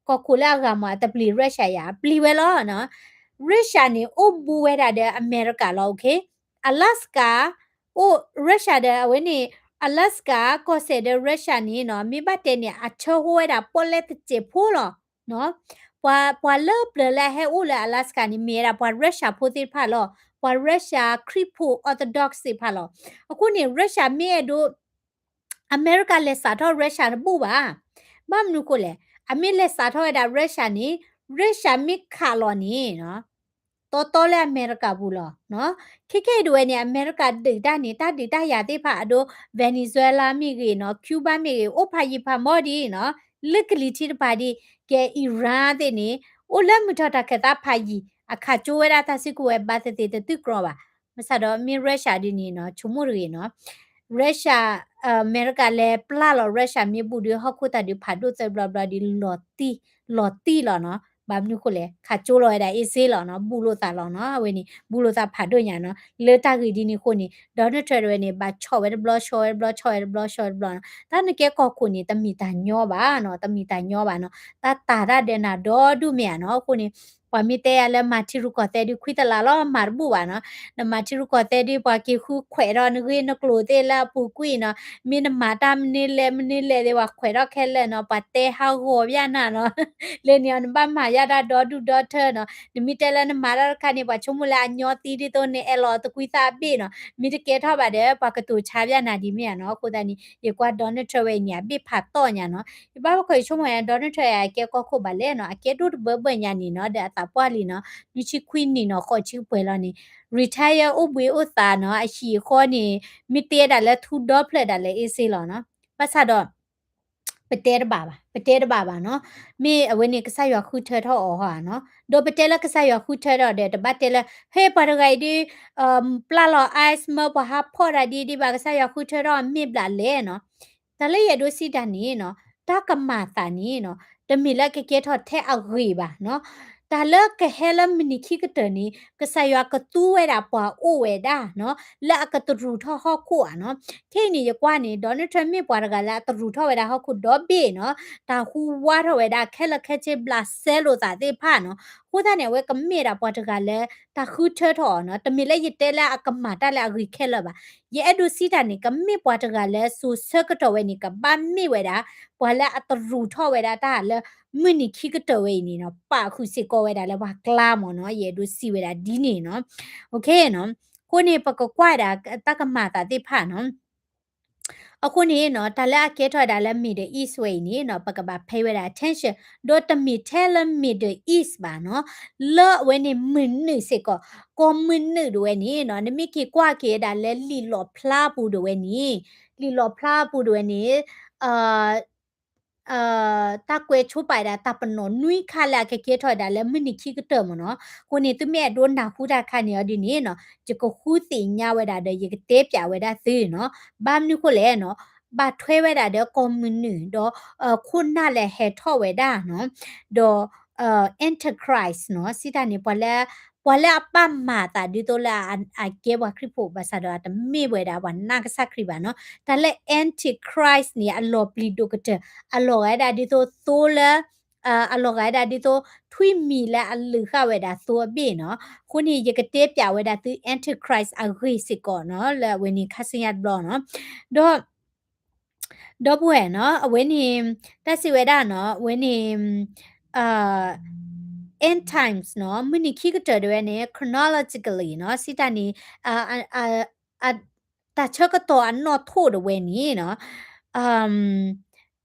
ကီၢ်ခိၣ်လၢအဂၤမး အတပျံၤ Russia ယၤ အပျံၤဝဲလီၤနီၤ. Russia န့ၣ် အိၣ်ဘူးဝဲဒၣ်ဒီးအမဲရကၤလီၤ okay. Alaska အိၣ် Russia ဒီးအဝဲန့ၣ် Alaska ကီၢ်စဲၣ်ဒီး Russia န့ၣ်နီၤ မ့ၢ်ဘၣ်တဲန့ၣ် အဆၢဟိဝဲဒၣ်ပီၣ်လဲၣ်တစဲးဖိလီၤ. ပှၤ ပှၤလၢပျၢၤလၢအဟဲအိၣ်လၢ Alaska န့ၣ် မ့ၢ်ဝဲဒၣ်ပှၤ Russia ဖိသ့ၣ်တဖၣ်လီၤ. ပှၤ Russia ခရံာ်ဖိ Orthodox သ့ၣ်တဖၣ်လီၤ. အဃိန့ၣ် Russia မ့ၢ်အဲၣ်ဒိး အမဲရကၤလဲၤစးထီၣ် Russia တဘူၣ်ဘၣ်. ဘၣ်မနုၤဃိလဲၣ်, အမ့ၢ်လဲၤစးထီၣ်ဝဲဒၣ် Russia န့ၣ် Russia မ့ၢ်ခးလီၤန့ၣ် တီတီလၢအမဲရကၤပူၤလီၤ. ခဲခဲအံၤဒၣ်ဝဲန့ၣ် အမဲရကၤဒုးတၢ်န့ၣ် တၢ်ဒုးတၢ်ယၤသ့ၣ်တဖၣ်အဒိ Venezuela မ့ၢ်ဂ့ၤနီၤ Cuba မ့ၢ်ဂ့ၤ အိၣ်ဖးယံာ်ဖးမီၢ်ဒံးနီၤ လၢကလံၤထံးတပၤဒံး ကဲ Iran သ့ၣ်န့ၣ် အိၣ်လၢမုၢ်ထီၣ်တၢ်ခၢၣ်သးဖးယံာ် အခးကၠိဝဲဒၣ်တၢ်စုကဝဲၤဘၣ်သ့ၣ်သ့ၣ်တသုၣ်ကြီဘၣ်. မ့ၢ်ဆၣ်ဒီးမ့ၢ် Russia ဒ်န့ၣ်နီၤ ဆိကမိၣ်တဂ့ၤနီၤ Russia အမဲရကၤလဲၤပျၢ်လီၤ Russia မ့ၢ်ဘူးဒီးဟီၣ်ခိၣ်တၢ်ဒုးဖးဒိၣ်သၢဘျီဘျီဒီး လီၤတံၢ်လီၤနီၤ ဘၣ်မနုၤဃိလဲၣ် ခးကၠိလီၤဝဲဒၣ်အ့စ့လီၤနီၤ ဘူးလိာ်သးလီၤနီၤ အဝဲန့ၣ် ဘူးလိာ်သးဖးဒိၣ်ညါနီၤ လၢတၢ်ဂ့ၢ်ဒ်န့ၣ်အဃိန့ၣ် Donald Trump တဝဲန့ၣ် ဘၣ်ဆီၣ်ဝဲတဘျီ ဆီၣ်ဝဲတဘျီ ဆီၣ်ဝဲတဘျီ ဆီၣ်ဝဲတဘျီနီၤ တၢ်နကဲကီၢ်ခိၣ်န့ၣ် တမ့ၢ်တၢ်ညီဘၣ်နီၤ တမ့ၢ်တၢ်ညီဘၣ်နီၤ တၢ်တာ်တၢ်ဒဲးနၤဒီဒူၣ်မ့ၢ်ဧါနီၤ အဃိန့ၣ် ပှၤမ့ၢ်တဲယၤလၢမၤထံရူၢ်ကီၢ်သဲးဒုးခွံသလးလီၤ မၤတဘူၣ်ဘၣ်နီၤ နမၤထံရူၢ်ကီၢ်သဲးဒုး ပှၤက့ၤဃုခွဲးထီၣ်နဂ့ၢ်နကျိၤသ့ၣ်လၢအပူၤကွံာ်နီၤ မ့ၢ်နမၤတၢ်မနုၤလဲၣ်မနုၤလဲၣ်သ့ၣ် ပှၤခွဲးထီၣ်ခဲလၢာ်နီၤ ပှၤတဲဟးဂီၤပျၢ်နၤနီၤ လၢန့ၣ်အီၤ နဘၣ်မၤယါတၢ်ဒီဒူၣ်ဒီထၢနီၤ နမ့ၢ်တဲလၢနမၤတၢ်တခါန့ၣ် ပှၤဆိကမိၣ်လၢအညီသံဒ်သိးန့ၣ် အဲၣ်လီၤသကွံသးအဘ့ၣ်နီၤ မ့ၢ်တကဲထီၣ်ဘၣ်ဒီး ပှၤကတိၤဆါပျၢ်နၤဒ်မ့ၢ်ဧါနီၤ အဃိသတးန့ၣ် ယကွၢ် Donald Trump ဝဲအံၤန့ၣ် အဘ့ၣ်ဖးတီၢ်ညါနီၤ ယဘၣ်ဖးခိၣ်ယဆိကမိၣ်ယါ Donald Trump အကဲကီၢ်ခိၣ်ဘၣ်လဲၣ်နီၤ အကဲဒိၣ်တဘၢဘၢညါန့ၣ်နီၤ ဒီးအသးပှၢ်လံနီၤ နွံဆံခွံနံၣ်နီၤ ဃိးဆံကပှဲၤလီၤန့ၣ် retire အိၣ်ဘှံးအိၣ်သးနီၤ အဟံၣ်အဃီန့ၣ် မ့ၢ်တဲဒၣ်လၢထူဒီဖျၢၣ်ဒၣ်လဲာ်အ့စ့လီၤနီၤ ဘၣ်ဆၣ်ဒီး ပတဲတဘၣ်ဘၣ် ပတဲတဘၣ်ဘၣ်နီၤ မ့ၢ်အဝဲန့ၣ်ကစၢ်ယွၤဃုထၢထီၣ်အီၤဟီနီၤ ဒီးပတဲလၢကစၢ်ယွၤဃုထၢထီၣ်ဒီး တဘၣ်တဲလၢ ဟ့ၣ်ပှၤတဂၤအံၤဒုး ပျၢ်လီၤ ice မၢပှၤဟးဖီၣ်တၢ်ဒ်ဒ်ဘၣ် ကစၢ်ယွၤဃုထၢထီၣ်မ့ၢ်ဘျးလဲၣ်နီၤ တၢ်လၢယအဲၣ်ဒိးစံးတၢ်န့ၣ်နီၤ တၢ်ကမၤသးန့ၣ်နီၤ တမ့ၢ်လၢကကဲထီၣ်ထဲအဂ့ၤဘၣ်နီၤ တၢ်လၢကဟဲလၢမုၢ်နံၤခံကတၢၢ်န့ၣ် ကစၢ်ယွၤကသူဝဲဒၣ်ပှၤအိၣ်ဝဲဒၣ်နီၤ လၢအကတရူးထီၣ်ဟီၣ်ခိၣ်ဧါနီၤ ခဲအံၤန့ၣ် ယကွၢ်န့ၣ် Donald Trump မ့ၢ်ပှၤတဂၤလၢအတရူးထီၣ်ဝဲဒၣ်ဟီၣ်ခိၣ်ဒီဘ့ၣ်နီၤ တၢ်ဟူဝါထီၣ်ဝဲဒၣ်ခဲလၢာ်ခဲဆ့ ဘျးစဲလိာ်သးသ့ၣ်တဖၣ်နီၤ အဃိသတးန့ၣ် အဝဲကမ့ၢ်ဒၣ်ပှၤတဂၤလၢ တၢ်ဃုထၢထီၣ်အီၤနီၤ တမ့ၢ်လၢယတဲလၢအကမၤတၢ်လၢအဂ့ၤခဲလၢာ်ဘၣ် ယအဲၣ်ဒိးစံးတၢ်န့ၣ် ကမ့ၢ်ပှၤတဂၤလၢစိၤဆၢကတီၢ်ဝဲန့ၣ် ကဘၣ်မ့ၢ်ဝဲဒၣ် ပှၤလၢအတရူးထီၣ်ဝဲဒၣ်တၢ်လၢ မုၢ်နံၤခံကတၢၢ်ဝဲအံၤန့ၣ်နီၤ ပာ်ဃုာ်စ့ၢ်ကီးဝဲဒၣ်လၢပှၤကျါမ့ၢ်နီၤ ယအဲၣ်ဒိးစံးဝဲဒၣ်ဒ်န့ၣ်နီၤ အဃိန့ၣ် အဃိန့ၣ် ပကကွၢ်ဒၣ်တၢ်ကမၤသးသ့ၣ်တဖၣ်နီၤ အဃိန့ၣ်နီၤ တၢ်လၢအကဲထီၣ်ဝဲဒၣ်လၢ Middle East ဝဲအံၤန့ၣ်နီၤ ပကဘၣ် pay ဝဲဒၣ် attention ဒီးတမ့ၢ်ထဲလၢ Middle East ဘၣ်နီၤ လၢအဝဲန့ၣ်မုၢ်နုာ်စ့ၢ်ကီး ကီၢ်မုၢ်နုာ်ဒၣ်ဝဲန့ၣ်နီၤ နမ့ၢ်က့ၤကွၢ်က့ၤဝဲဒၣ်လၢလံာ်လီၣ်ဖျါပူၤဒၣ်ဝဲန့ၣ် လံာ်လီၣ်ဖျါပူၤဒၣ်ဝဲန့ၣ် တၢ်ကွဲးဆိပာ်ဝဲဒၣ်တၢ်ပနီၣ်နွံခါလၢအကကဲထီၣ်ဝဲဒၣ်လၢမုၢ်နံၤခံကတၢၢ်မ့ၢ်နီၤ အဃိန့ၣ် သုမ့ၢ်အဲၣ်ဒိးနၢ်ဟူတၢ်ခါန့ၣ်အီၤဒ်န့ၣ်နီၤ ယကဃုသ့ၣ်ညါဝဲဒၣ်ဒီး ယကတဲပၠးဝဲဒၣ်သုနီၤ ဘၣ်မနုၤဃိလဲၣ်နီၤ ဘၣ်ထွဲဝဲဒၣ်ဒီးကီၢ်မုၢ်နုာ် ဒီး ခိၣ်နၢ်လဲၤဟဲထီၣ်ဝဲဒၣ်နီၤ ဒီး Antichrist နီၤ စံးတၢ်န့ၣ် ပှၤလၢ ပှၤလၢအပာ်မၤအသးဒ်သိးလၢအကဲပှၤခရံာ်ဖိ ဘၣ်ဆၣ်ဒီးအတမ့ၢ်ဝဲဒၣ်ပှၤနာ်ကစၢ်ခရံာ်ဘၣ်နီၤ တၢ်လၢ Antichrist န့ၣ် အလီၤပျံၤဒိၣ်ကတၢၢ် အလီၤဂာ်ဝဲဒၣ်ဒ်သိးသိလၢ အလီၤဂာ်ဝဲဒၣ်ဒ်သိး ထွံၣ်မံၤလၢအလုၢ်ဃာ်ဝဲဒၣ်သိအဘ့ၣ်နီၤ အဃိန့ၣ် ယကတဲပၠးဝဲဒၣ်သု Antichrist အဂ့ၢ်စ့ၢ်ကီးနီၤ လၢအဝဲန့ၣ်ခါဆူညါတဘျီနီၤ ဒီး ဒီပုၢ်ဝဲၢ်နီၤ အဝဲန့ၣ် တၢ်စံးဝဲဒၣ်နီၤ အဝဲန့ၣ် end times နီၤ မုၢ်နံၤခံကတၢၢ်ဒၣ်ဝဲန့ၣ် chronologically နီၤ စံးတၢ်န့ၣ် တၢ်ဆၢကတီၢ်အနီၣ်ထိၣ်ဒၣ်ဝဲန့ၣ်နီၤ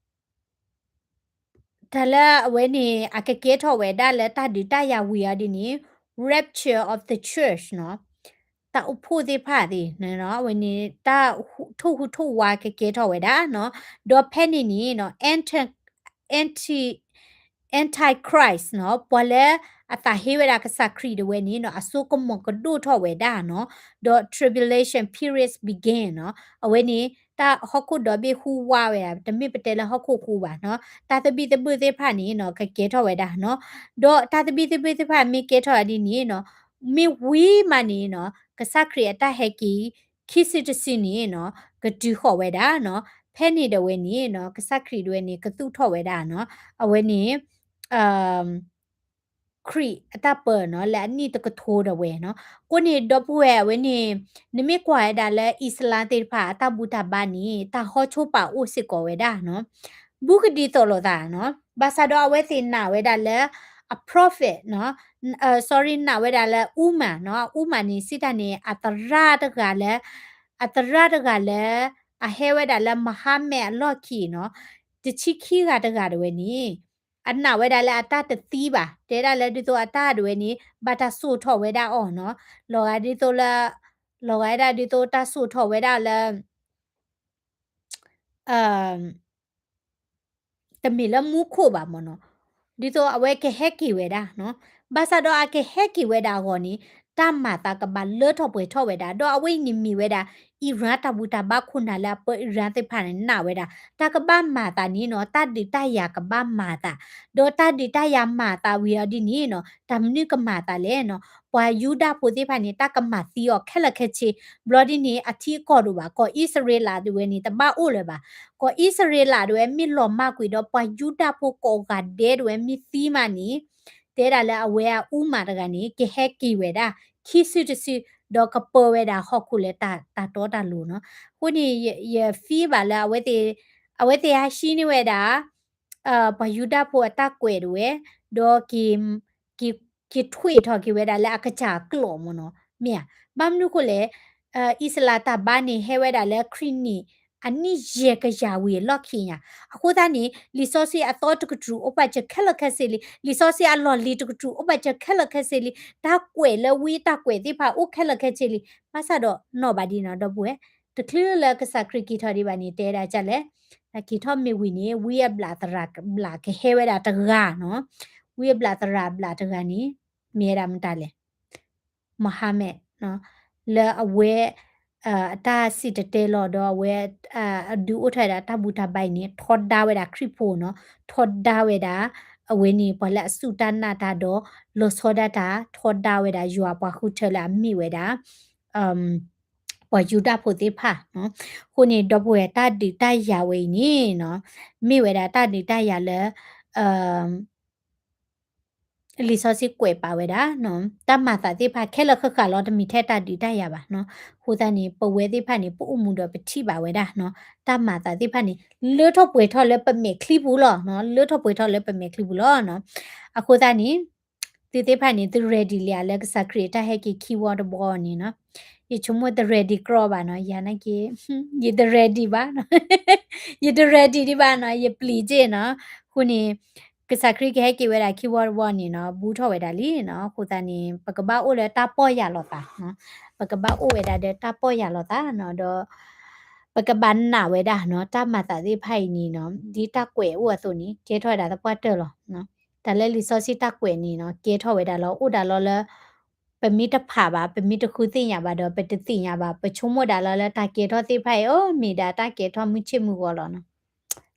တၢ်လၢအဝဲန့ၣ် အကကဲထီၣ်ဝဲဒၣ်လၢတၢ်ဒုးတၢ်ယၤဝံၤအီၤဒ်န့ၣ် rapture of the church နီၤ တၢ်အိၣ်ဖှိၣ်သ့ၣ်တဖၣ်သ့ၣ်နီၤ အဝဲန့ၣ် တၢ်ထိၣ်ဟူးထိၣ်ဝါကကဲထီၣ်ဝဲဒၣ်နီၤ ဒီးဖဲန့ၣ်န့ၣ်နီၤ anti antichrist နီၤ ပှၤလၢအသးဟ့ဝဲဒၣ်ကစၢ်ခရံာ်ဒၣ်ဝဲန့ၣ်နီၤ အစိကမီၤကဒိၣ်ထီၣ်ဝဲဒၣ်နီၤ ဒီး tribulation periods begin နီၤ အဝဲန့ၣ် တၢ်ဟီၣ်ခိၣ်ဒီဘ့ၣ်ဟူးဝါဝဲဒၣ် တမ့ၢ်ပတဲလၢဟီၣ်ခိၣ်ဟူးဘၣ်နီၤ တၢ်သဘံၣ်သဘုၣ်သ့ၣ်တဖၣ်န့ၣ်နီၤ ကကဲထီၣ်ဝဲဒၣ်နီၤ ဒီးတၢ်သဘံၣ်သဘုၣ်သ့ၣ်တဖၣ်မ့ၢ်ကဲထီၣ်ဒ်န့ၣ်နီၤ မ့ၢ်ဝံၤမးန့ၣ်နီၤ ကစၢ်ခရံာ်အတၢ်ဟဲက့ၤ ခံစုတစုန့ၣ်နီၤ ကတုၤဃီၤဝဲဒၣ်နီၤ ဖဲန့ၣ်ဒၣ်ဝဲန့ၣ်နီၤ ကစၢ်ခရံာ်ဒၣ်ဝဲန့ၣ် ကသူၣ်ထီၣ်ဝဲဒၣ်နီၤ အဝဲန့ၣ် ခရံာ်အတၢ်ပၢနီၤ လၢအနံၣ်တကထိဒၣ်ဝဲနီၤ အဃိန့ၣ် ဒီပုၢ်ဝဲၢ်အဝဲန့ၣ် နမ့ၢ်ကွၢ်ဝဲဒၣ်လၢအံၣ်စလါသ့ၣ်တဖၣ် အတၢ်ဘူၣ်တၢ်ဘါန့ၣ် တၢ်ဟီဆိပာ်အိၣ်စ့ၢ်ကီးဝဲဒၣ်နီၤ ဘူးကဒံသိးလိာ်သးနီၤ ဘၣ်ဆၣ်ဒီးအဝဲသ့ၣ်နာ်ဝဲဒၣ်လၢ အ prophet နီၤ sorry နာ်ဝဲဒၣ်လၢ Ummah နီၤ Ummah န့ၣ် စံးတၢ်န့ၣ် အသရၣ်တဂၤလၢ အသရၣ်တဂၤလၢ အဟဲဝဲဒၣ်လၢ Muhammad အလီၢ်ခံနီၤ တဆံခံဂၤတဂၤဒၣ်ဝဲန့ၣ် အနာ်ဝဲဒၣ်လၢအတၢ်တသံဘၣ် တဲဒၣ်လၢဒ်သိးအတၢ်ဒၣ်ဝဲန့ၣ် ဘၣ်တၢ်စိာ်ထီၣ်ဝဲဒၣ်အီၤနီၤ လီၤဂာ်ဒ်သိးလၢ လီၤဂာ်ဝဲဒၣ်ဒ်သိးတၢ်စိာ်ထီၣ်ဝဲဒၣ်လၢ တမ့ၢ်လၢမူခိၣ်ဘၣ်မ့ၢ်နီၤ ဒ်သိးအဝဲကဟဲက့ၤဝဲဒၣ်နီၤ ဘၣ်ဆၣ်ဒီးအကဟဲက့ၤဝဲဒၣ်အဂီၢ်န့ၣ် တၢ်မၤသးကဘၣ်လၢထီၣ်ပှဲၤထီၣ်ဝဲဒၣ်, ဒီးအဝဲအံၤန့ၣ်မ့ၢ်ဝဲဒၣ် Iran တၢ်ဘူၣ်တၢ်ဘါခိၣ်နၢ်လၢအပၢ Iran သ့ၣ်တဖၣ်န့ၣ် နာ်ဝဲဒၣ် တၢ်ကဘၣ်မၤသးန့ၣ်နီၤ တၢ်ဒုးတၢ်ယၤကဘၣ်မၤသး, ဒီးတၢ်ဒုးတၢ်ယၤမၤသးဝံၤအီၤဒ်န့ၣ်နီၤ တၢ်မနုၤကမၤသးလဲၣ်နီၤ, ပှၤယူဒၤဖိသ့ၣ်တဖၣ်န့ၣ် တၢ်ကမၤသံအီၤခဲလၢာ်ခဲဆ့, ဘျီဒ်န့ၣ် အထံအကီၢ်ဒိၣ်ဘၣ်, ကီၢ်အံၣ်စရ့လးဒၣ်ဝဲန့ၣ် တဘၣ်အိၣ်လၢၤဘၣ်, ကီၢ်အံၣ်စရ့လးဒၣ်ဝဲမ့ၢ်လီၤမၢ်ကွံာ်ဒီး ပှၤယူဒၤဖိကိးဂၤဒဲးဒၣ်ဝဲမ့ၢ်သံမးန့ၣ် တဲဒၣ်လၢအဝဲအအူမးတဂၤန့ၣ် ကဟဲက့ၤဝဲဒၣ် ခံစုတစု, ဒီးကပၢဝဲဒၣ်ဟီၣ်ခိၣ်လၢတၢ်တီတၢ်လိၤနီၤ. အဃိန့ၣ် ယ ယ feel ဘၣ်လၢ အဝဲသ့ၣ်ဟဲဟံးန့ၢ်ဝဲဒၣ် ပှၤယူဒၤဖိအတၢ်ကွဲးဒၣ်ဝဲ, ဒီး က့ၤထွံၣ်ထီၣ်က့ၤဝဲဒၣ်လၢအကစၢ်အကျိာ်မ့ၢ်နီၤ, မ့ၢ်ဧါ. ဘၣ်မနုၤဃိလဲၣ်, အံၣ်စရ့လးတၢ်ဘါန့ၣ် ဟဲဝဲဒၣ်လၢခရံာ်နံၣ် အနံၣ်ယဲၢ်ကယၤဝံၤအလီၢ်ခံညါ, အဃိသတးန့ၣ် လံာ်စီဆှံအသီတကတြူၢ်အိၣ်ပာ်စၢၤခဲလၢာ်ခဲဆ့လံ, လံာ်စီဆှံအလီၢ်လံၤတကတြူၢ်အိၣ်ပာ်စၢၤခဲလၢာ်ခဲဆ့လံ, တၢ်ကွဲးလၢဝံအတၢ်ကွဲးသ့ၣ်တဖၣ်အိၣ်ခဲလၢာ်ခဲဆ့လံ, ဘၣ်ဆၣ်ဒီးနီၢ်ဘၣ်ဒ်နီၤ ဒီပုၢ်ဝဲၢ်, တချုးလၢကစၢ်ခရံာ်က့ၤထီၣ်ဒံးဘၣ်န့ၣ် တဲဒၣ်ဒ်လဲၣ်, တၢ်က့ၤထီၣ်မ့ၢ်ဝံၤန့ၣ် ဝံအဘျၣ်သရၣ်ဘျၣ်ကဟဲဝဲဒၣ်တဂၤနီၤ, ဝံအဘျၣ်သရၣ်ဘျၣ်တဂၤန့ၣ် မ့ၢ်ဝဲဒၣ်မတၤလဲၣ် Mohammed လၢအဝဲ အတၢ်စံၣ်တဲၤတဲလီၤဒီးအဝဲ အဒုးအိၣ်ထီၣ်ဝဲဒၣ်တၢ်ဘူၣ်တၢ်ဘါအံၤန့ၣ် ထီဒါဝဲဒၣ်ခရံာ်ဖိနီၤ, ထီဒါဝဲဒၣ် အဝဲန့ၣ် ပှၤလၢအစူၢ်တၢ်နာ်တၢ်ဒီး လီၤဆီဒၣ်တၢ် ထီဒါဝဲဒၣ်ယွၤပှၤဃုထၢလၢအမ့ၢ်ဝဲဒၣ် ပှၤယူဒၤဖိသ့ၣ်တဖၣ်နီၤ. အဃိန့ၣ် ဒီပုၢ်ဝဲၢ် တၢ်ဒုးတၢ်ယၤဝဲအံၤန့ၣ်နီၤ, မ့ၢ်ဝဲဒၣ်တၢ်ဒုးတၢ်ယၤလၢ လံာ်စီဆှံကွဲးပာ်ဝဲဒၣ်နီၤ, တၢ်မၤသးသ့ၣ်တဖၣ်ခဲလၢာ်ဃၣ်ဃၣ်လီၤ တမ့ၢ်ထဲတၢ်ဒုးတၢ်ယၤဘၣ်နီၤ. အဃိသတးန့ၣ် ပဝဲသ့ၣ်တဖၣ်န့ၣ် ပအိၣ်မူဒီးပထံၣ်ဘၣ်ဝဲဒၣ်နီၤ, တၢ်မၤသးသ့ၣ်တဖၣ်န့ၣ် လၢထီၣ်ပှဲၤထီၣ်လၢပမဲာ်ချံပူၤလီၤနီၤ, လၢထီၣ်ပှဲၤထီၣ်လၢပမဲာ်ချံပူၤလီၤနီၤ. အဃိသတးန့ၣ် သုသ့ၣ်တဖၣ်န့ၣ် သု ready လံဧါ လၢကစၢ်ခရံာ်အတၢ်ဟဲက့ၤခံဝီတဘီန့ၣ်နီၤ. ယဆိကမိၣ်တ ready ကြီဘၣ်နီၤ, ယၤနာ်က့ ယတ ready ဘၣ်နီၤ, ယတ ready ဒံးဘၣ်နီၤ, ယပျံၤက့ၢ်နီၤ. အဃိန့ၣ် ကစၢ်ခရံာ်ကဟဲက့ၤဝဲဒၣ်ခံဝီတဘီန့ၣ်နီၤ, ဘူးထီၣ်ဝဲဒၣ်လံနီၤ. အဃိသတးန့ၣ် ပကဘၣ်အိၣ်လၢတၢ်ပီၢ်ယၢ်လီၤသး, ပကဘၣ်အိၣ်ဝဲဒၣ်ဒီးတၢ်ပီၢ်ယၢ်လီၤသးနီၤ, ဒီး ပကဘၣ်နာ်ဝဲဒၣ်နီၤ, တၢ်မၤသးသ့ၣ်တဖၣ်အံၤန့ၣ်နီၤ, ဒ်တၢ်ကွဲးအိၣ်အသိးန့ၣ် ကဲထီၣ်ဝဲဒၣ်သပှၢ်တၢၢ်လီၤ. တၢ်လၢလံာ်စီဆှံတၢ်ကွဲးန့ၣ်နီၤ ကဲထီၣ်ဝဲဒၣ်လီၤ, အိၣ်ဒၣ်လီၤလၢ ပမ့ၢ်တဖးဘၣ်, ပမ့ၢ်တဃုသ့ၣ်ညါဘၣ်ဒီး ပတသ့ၣ်ညါဘၣ်, ပဆိကမိၣ်ဒၣ်လီၤလၢတၢ်ကဲထီၣ်သ့ၣ်တဖၣ်အံၤ အိၣ်မ့ၢ်ဒၣ်တၢ်ကဲထီၣ်မုၢ်ဆ့ၣ်မုၢ်ဂီၤလီၤနီၤ.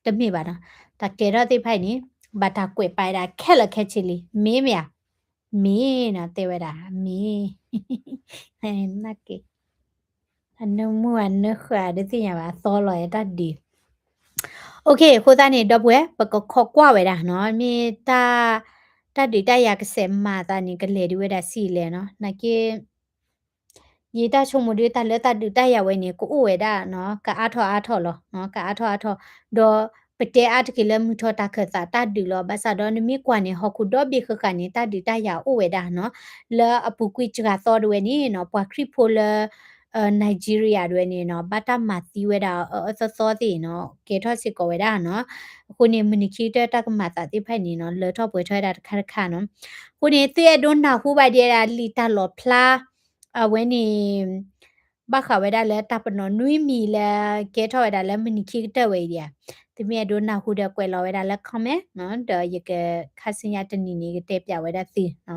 တမ့ၢ်ဘၣ်နီၤ, တၢ်ကဲထီၣ်သ့ၣ်တဖၣ်အံၤန့ၣ် ဘၣ်တၢ်ကွဲးပာ်ဝဲဒၣ်ခဲလၢာ်ခဲဆ့လံ, မ့ၢ်မ့ၢ်ဧါ, မ့ၢ်နီၤ, တဲဝဲဒၣ် မ့ၢ် နာ်က့ အနၢမူအနၢဃာ် ဒုးသ့ၣ်ညါဘၣ် အသီလီၤတၢ်ဒုး. OK, အဃိသတးန့ၣ် ဒီပုၢ်ဝဲၢ် ပကခိးကွၢ်ဝဲဒၣ်နီၤ, မ့ၢ်တၢ် တၢ်ဒုးတၢ်ယၤကစဲးမၤသးန့ၣ် ကလဲၤဒုးဝဲဒၣ်ဆံးလဲၣ်နီၤ, နာ်က့ ယတၢ်ဆိကမိၣ်ဒုး တၢ်လၢတၢ်ဒုးတၢ်ယၤဝဲန့ၣ် ကအိၣ်ဝဲဒၣ်နီၤ, ကအါထီၣ်အါထီၣ်လီၤ, ကအါထီၣ်အါထီၣ်, ဒီးပတဲအါတက့ၢ်လၢမုၢ်ထီၣ်တၢ်ခၢၣ်သးတၢ်ဒုးလီၤ. ဘၣ်ဆၣ်ဒီးနမ့ၢ်ကွၢ်န့ၣ် ဟီၣ်ခိၣ်ဒီဘ့ၣ်ဃၣ်ဃၣ်န့ၣ် တၢ်ဒုးတၢ်ယၤအိၣ်ဝဲဒၣ်နီၤ, လၢအပူၤကွံာ်စှၤသီဒၣ်ဝဲန့ၣ်နီၤ, ပှၤခရံာ်ဖိလၢ Nigeria ဒၣ်ဝဲန့ၣ်နီၤ, ဘၣ်တၢ်မၤသံဝဲဒၣ်အအၢအၢသီသီသ့ၣ်နီၤ, ကဲထီၣ်စ့ၢ်ကီးဝဲဒၣ်နီၤ. အဃိန့ၣ် မုၢ်နံၤခံကတၢၢ်တၢ်ကမၤသးသ့ၣ်တဖၣ်န့ၣ်နီၤ, လၢထီၣ်ပှဲၤထီၣ်ဝဲဒၣ်တခါတခါနီၤ. အဃိန့ၣ် သုအဲၣ်ဒိးနၢ်ဟူဘၣ်ဒံးဒၣ်လံာ်တၢ်လီၣ်ဖျါ အဝဲန့ၣ် ဘၣ်ဃးဝဲဒၣ်လၢတၢ်ပနီၣ်နွံမံၤလၢကဲထီၣ်ဝဲဒၣ်လၢမုၢ်နံၤခံကတၢၢ်ဝဲအံၤဒံးဧါ, သုမ့ၢ်အဲၣ်ဒိးနၢ်ဟူဒီးကွဲးလီၤဝဲဒၣ်လၢ comment နီၤ, ဒီးယကခါဆူညါတနံၤန့ၣ် ယကတဲပျးဝဲဒၣ်သုနီၤ,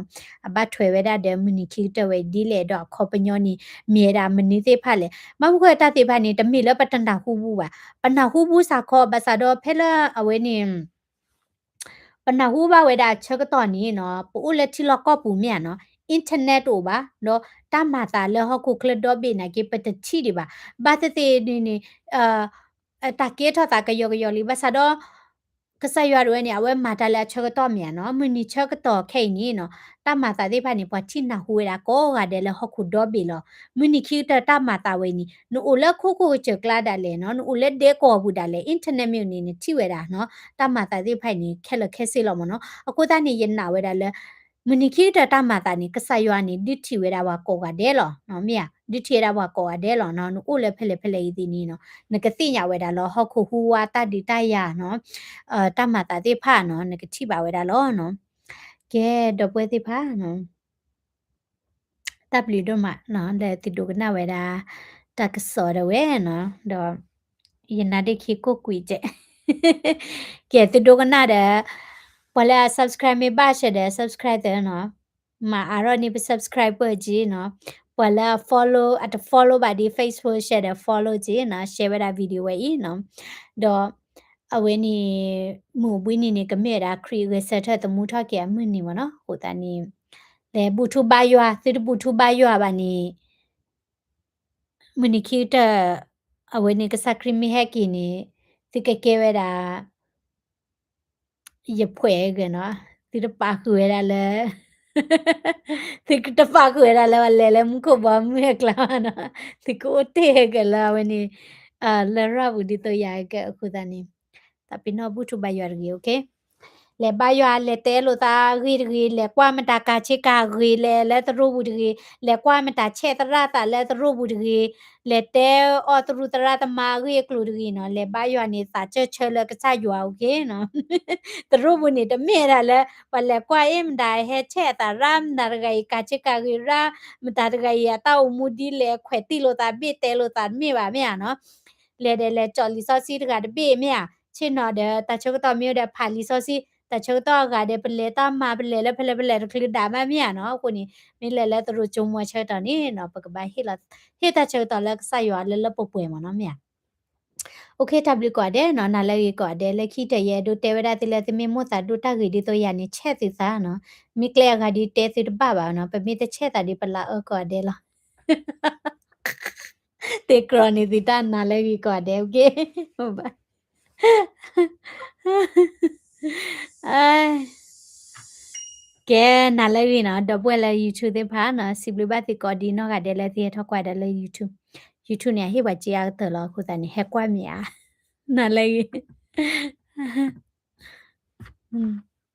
အဘၣ်ထွဲဝဲဒၣ်ဒီးမုၢ်နံၤခံကတၢၢ်ဝဲအံၤဒ်လဲၣ် ဒီးအခီပညီန့ၣ် မ့ၢ်ဝဲဒၣ်မနုၤသ့ၣ်တဖၣ်လဲၣ်. ဘၣ်မနုၤဃိတၢ်သ့ၣ်တဖၣ်န့ၣ် တမ့ၢ်လၢပတနၢ်ဟူဘူးဘၣ်, ပနၢ်ဟူဘူးစ့ၢ်ကီး ဘၣ်ဆၣ်ဒီးဖဲလၢအဝဲန့ၣ် ပနၢ်ဟူဘၣ်ဝဲဒၣ်အဆၢကတီၢ်န့ၣ်နီၤ, ပအိၣ်လၢထံလီၢ်ကီၢ်ပူၤမ့ၢ်ဧါနီၤ, internet တအိၣ်ဘၣ်, ဒီးတၢ်မၤသးလၢဟီၣ်ခိၣ်ချၢဒီဘ့ၣ်နာ်က့ ပတထံၣ်ဒံးဘၣ်. ဘၣ်သ့ၣ်သ့ၣ်န့ၣ်န့ၣ် တၢ်ကဲထီၣ်သးကယီကယီလံ, ဘၣ်ဆၣ်ဒီး ကစၢ်ယွၤဒၣ်ဝဲန့ၣ် အဝဲမၤတၢ်လၢအဆၢကတီၢ်မ့ၢ်ဧါနီၤ, မုၢ်နံၤဆၢကတီၢ်ခဲအံၤန့ၣ်နီၤ, တၢ်မၤသးသ့ၣ်တဖၣ်န့ၣ် ပှၤထံၣ်နၢ်ဟူဝဲဒၣ်ကိးဂၤဒဲးလၢဟီၣ်ခိၣ်ဒီဘ့ၣ်လီၤ. မုၢ်နံၤခံကတၢၢ်တၢ်မၤသးဝဲအံၤန့ၣ် နအိၣ်လၢခိခိၣ်ကစၢၢ်ကျါဒၣ်လဲာ်နီၤ, နအိၣ်လၢဒဲကဝီၤပူၤဒၣ်လဲာ်, internet မ့ၢ်အိၣ်န့ၣ် နထံၣ်ဝဲဒၣ်နီၤ, တၢ်မၤသးသ့ၣ်တဖၣ်အံၤန့ၣ် ခဲလၢာ်ခဲဆ့လီၤမ့ၢ်နီၤ. အဃိသတးန့ၣ် ယနာ်ဝဲဒၣ်လၢ မုၢ်နံၤခံကတၢၢ်တၢ်မၤသးန့ၣ် ကစၢ်ယွၤန့ၣ် ဒုးထံၣ်ဝဲဒၣ်ပှၤကိးဂၤဒဲးလီၤ, မ့ၢ်ဧါ, ဒုးထံၣ်ဝဲဒၣ်ပှၤကိးဂၤဒဲးလီၤနီၤ, နအိၣ်လၢဖဲလဲၣ်ဖဲလဲၣ်အံၤသ့ၣ်န့ၣ်နီၤ, နကသ့ၣ်ညါဝဲဒၣ်လၢဟီၣ်ခိၣ်ဟူဝါတၢ်ဒုးတၢ်ယၤနီၤ, တၢ်မၤသးသ့ၣ်တဖၣ်နီၤ, နကထံၣ်ဘၣ်ဝဲဒၣ်လီၤနီၤ. ကဲ ဒီပုၢ်ဝဲၢ်သ့ၣ်တဖၣ်နီၤ တၢ်ဘျုးဒိၣ်မးနီၤ လၢသုဒိကနၣ်ဝဲဒၣ် တၢ်ကစီၣ်ဒၣ်ဝဲနီၤ, ဒီး ယနါဒ့ခံကိၣ်ကွံာ်ကဲး, ကဲသုဒိကနၣ်ဒီး ပှၤလၢအ subscribe မ့ၢ်ဘၣ်ဆၣ်ဒီး subscribe သၢနီၤ, မၤအါထီၣ်န့ၢ်ပ subscriber က့နီၤ, ပှၤလၢအ follow အတ follow ဘၣ်ဒ် Facebook share ဒီး follow က့နီၤ, share ဝဲဒၣ် video ဝဲအံၤနီၤ, ဒီး အဝဲန့ၣ် မုၢ်အိၣ်ဘှံးနံၤန့ၣ် ကမ့ၢ်ဝဲဒၣ်ခရံာ်ဂဲၤဆၢထၢၣ်သမူထီၣ်က့ၤအမုၢ်နံၤမ့ၢ်နီၤ, အဃိသတးန့ၣ် လဲၤဘူၣ်ထူဘါယွၤ, သုတဘူၣ်ထူဘါယွၤဘၣ်န့ၣ် မုၢ်နံၤခံကတၢၢ် အဝဲန့ၣ်ကစၢ်ခရံာ်မ့ၢ်ဟဲက့ၤန့ၣ် သုကကဲဝဲဒၣ် ယဖှဲးဂ့ၤနီၤ, သုတပာ်ဃုာ်ဝဲဒၣ်လၢ သုတပာ်ဃုာ်ဝဲဒၣ်လၢပလဲၤလၢမူခိၣ်ဘီမုၢ်အကျါဘၣ်နီၤ, သုကအိၣ်တ့ၢ်ဂ့ၤလၢအဝဲန့ၣ် လရာ်ပူၤဒ်သိးယၤကဲအဃိသတးန့ၣ် သးပ့ၤနီၣ်ဘူၣ်ထူဘါယွၤတဂ့ၤ, okay. လဲၤဘါယွၤ လဲၤတဲလိာ်သးဂ့ၤတဂ့ၤ, လဲၤကွၢ်မတၤကၤဆ့ကၤဂ့ၤ လဲၤလၢသရိာ်ပူၤတဂ့ၤ, လဲၤကွၢ်မတၤဆဲးသရၣ်သးလၢသရိာ်ပူၤတဂ့ၤ, လဲၤတဲအီၣ်သရူးသရၣ်သမါအဂ့ၢ်အကျိၤတဂ့ၤနီၤ, လဲၤဘါယွၤန့ၣ် သးစၢၢ်ဆၢလၢကစၢ်ယွၤ okay နီၤ. သရိာ်ပူၤန့ၣ် တမ့ၢ်ဒၣ်လၢ ပှၤလဲၤကွၢ်အ့ၣ်မတၤဟဲဆဲးအသးရၣ် မတၤတဂၤအံၤ ကၤဆ့ကၤဂ့ၤရၣ် မတၤတဂၤအံၤ အတၢ်အိၣ်မူဒ်လဲၣ် ခွဲးတံၢ်လိာ်သးတဘ့ၣ် တဲလိာ်သးတမ့ၢ်ဘၣ်မ့ၢ်ဧါနီၤ. လဲၤဒီးလဲၤကၠီၣ်လံာ်စီဆှံတဂၤတဘ့ၣ်မ့ၢ်ဧါ, ဆ့ၣ်နီၤဒီး တၢ်ဆၢကတီၢ်မ့ၢ်အိၣ်ဒီးဖးလံာ်စီဆှံ, တၢ်ဆၢကတီၢ်အဂၤဒီး ပလဲၤတၢ်မၤ ပလဲၤလၢဖဲလဲၣ်ဖဲလဲၣ်တချုးဒၣ်မးမ့ၢ်ဧါနီၤ. အဃိန့ၣ် မ့ၢ်လဲၤလၢသရိာ်ကၠိမီၤဆၢကတီၢ်န့ၣ်နီၤ ပကဘၣ်ဟ့ၣ်လီၤ ဟ့ၣ်တၢ်ဆၢကတီၢ်လၢကစၢ်ယွၤလၢလၢပှဲၤပှဲၤမ့ၢ်နီၤမ့ၢ်ဧါ. Okay တၢ်ဘျုးကိးဂၤဒဲးနီၤ, နၤလၢအဂ့ၤကိးဂၤဒဲး, လၢခံတၢၢ်ယအဲၣ်ဒိးတဲဝဲဒၣ်သုလၢသုမ့ၢ်မိၣ်သးဒိၣ်တၢ်ဂ့ၤဒ်သိးယၤန့ၣ် ဆဲးသုသးနီၤ, မ့ၢ်ကျဲအဂၤဒ်တဲသုတဘၣ်ဘၣ်နီၤ, ပမ့ၢ်တဆဲးသးဒ်ပလၢအၢကိးဂၤဒဲးလီၤ. တ့ကြီန့ၣ်သုတၢ်နၤလၢအဂ့ၤကိးဂၤဒဲး, okay ကဲ နၤလၢအဂ့ၤနီၤ, ဒီပုၢ်ဝဲၢ်လၢ YouTube သ့ၣ်တဖၣ်နီၤ, စံးဘျုးဘၣ်သုကိးဒံနီၢ်ဂၤဒဲးလၢသုဟဲထီၣ်ကွၢ်ဒီးလၢ YouTube, YouTube န့ၣ် အဟ့ၣ်ပှၤစ့အါကတၢၢ်လီၤ, အဃိသတးန့ၣ် ဟဲကွၢ်မ့ၢ်ဧါ, နၤလၢအဂ့ၤ.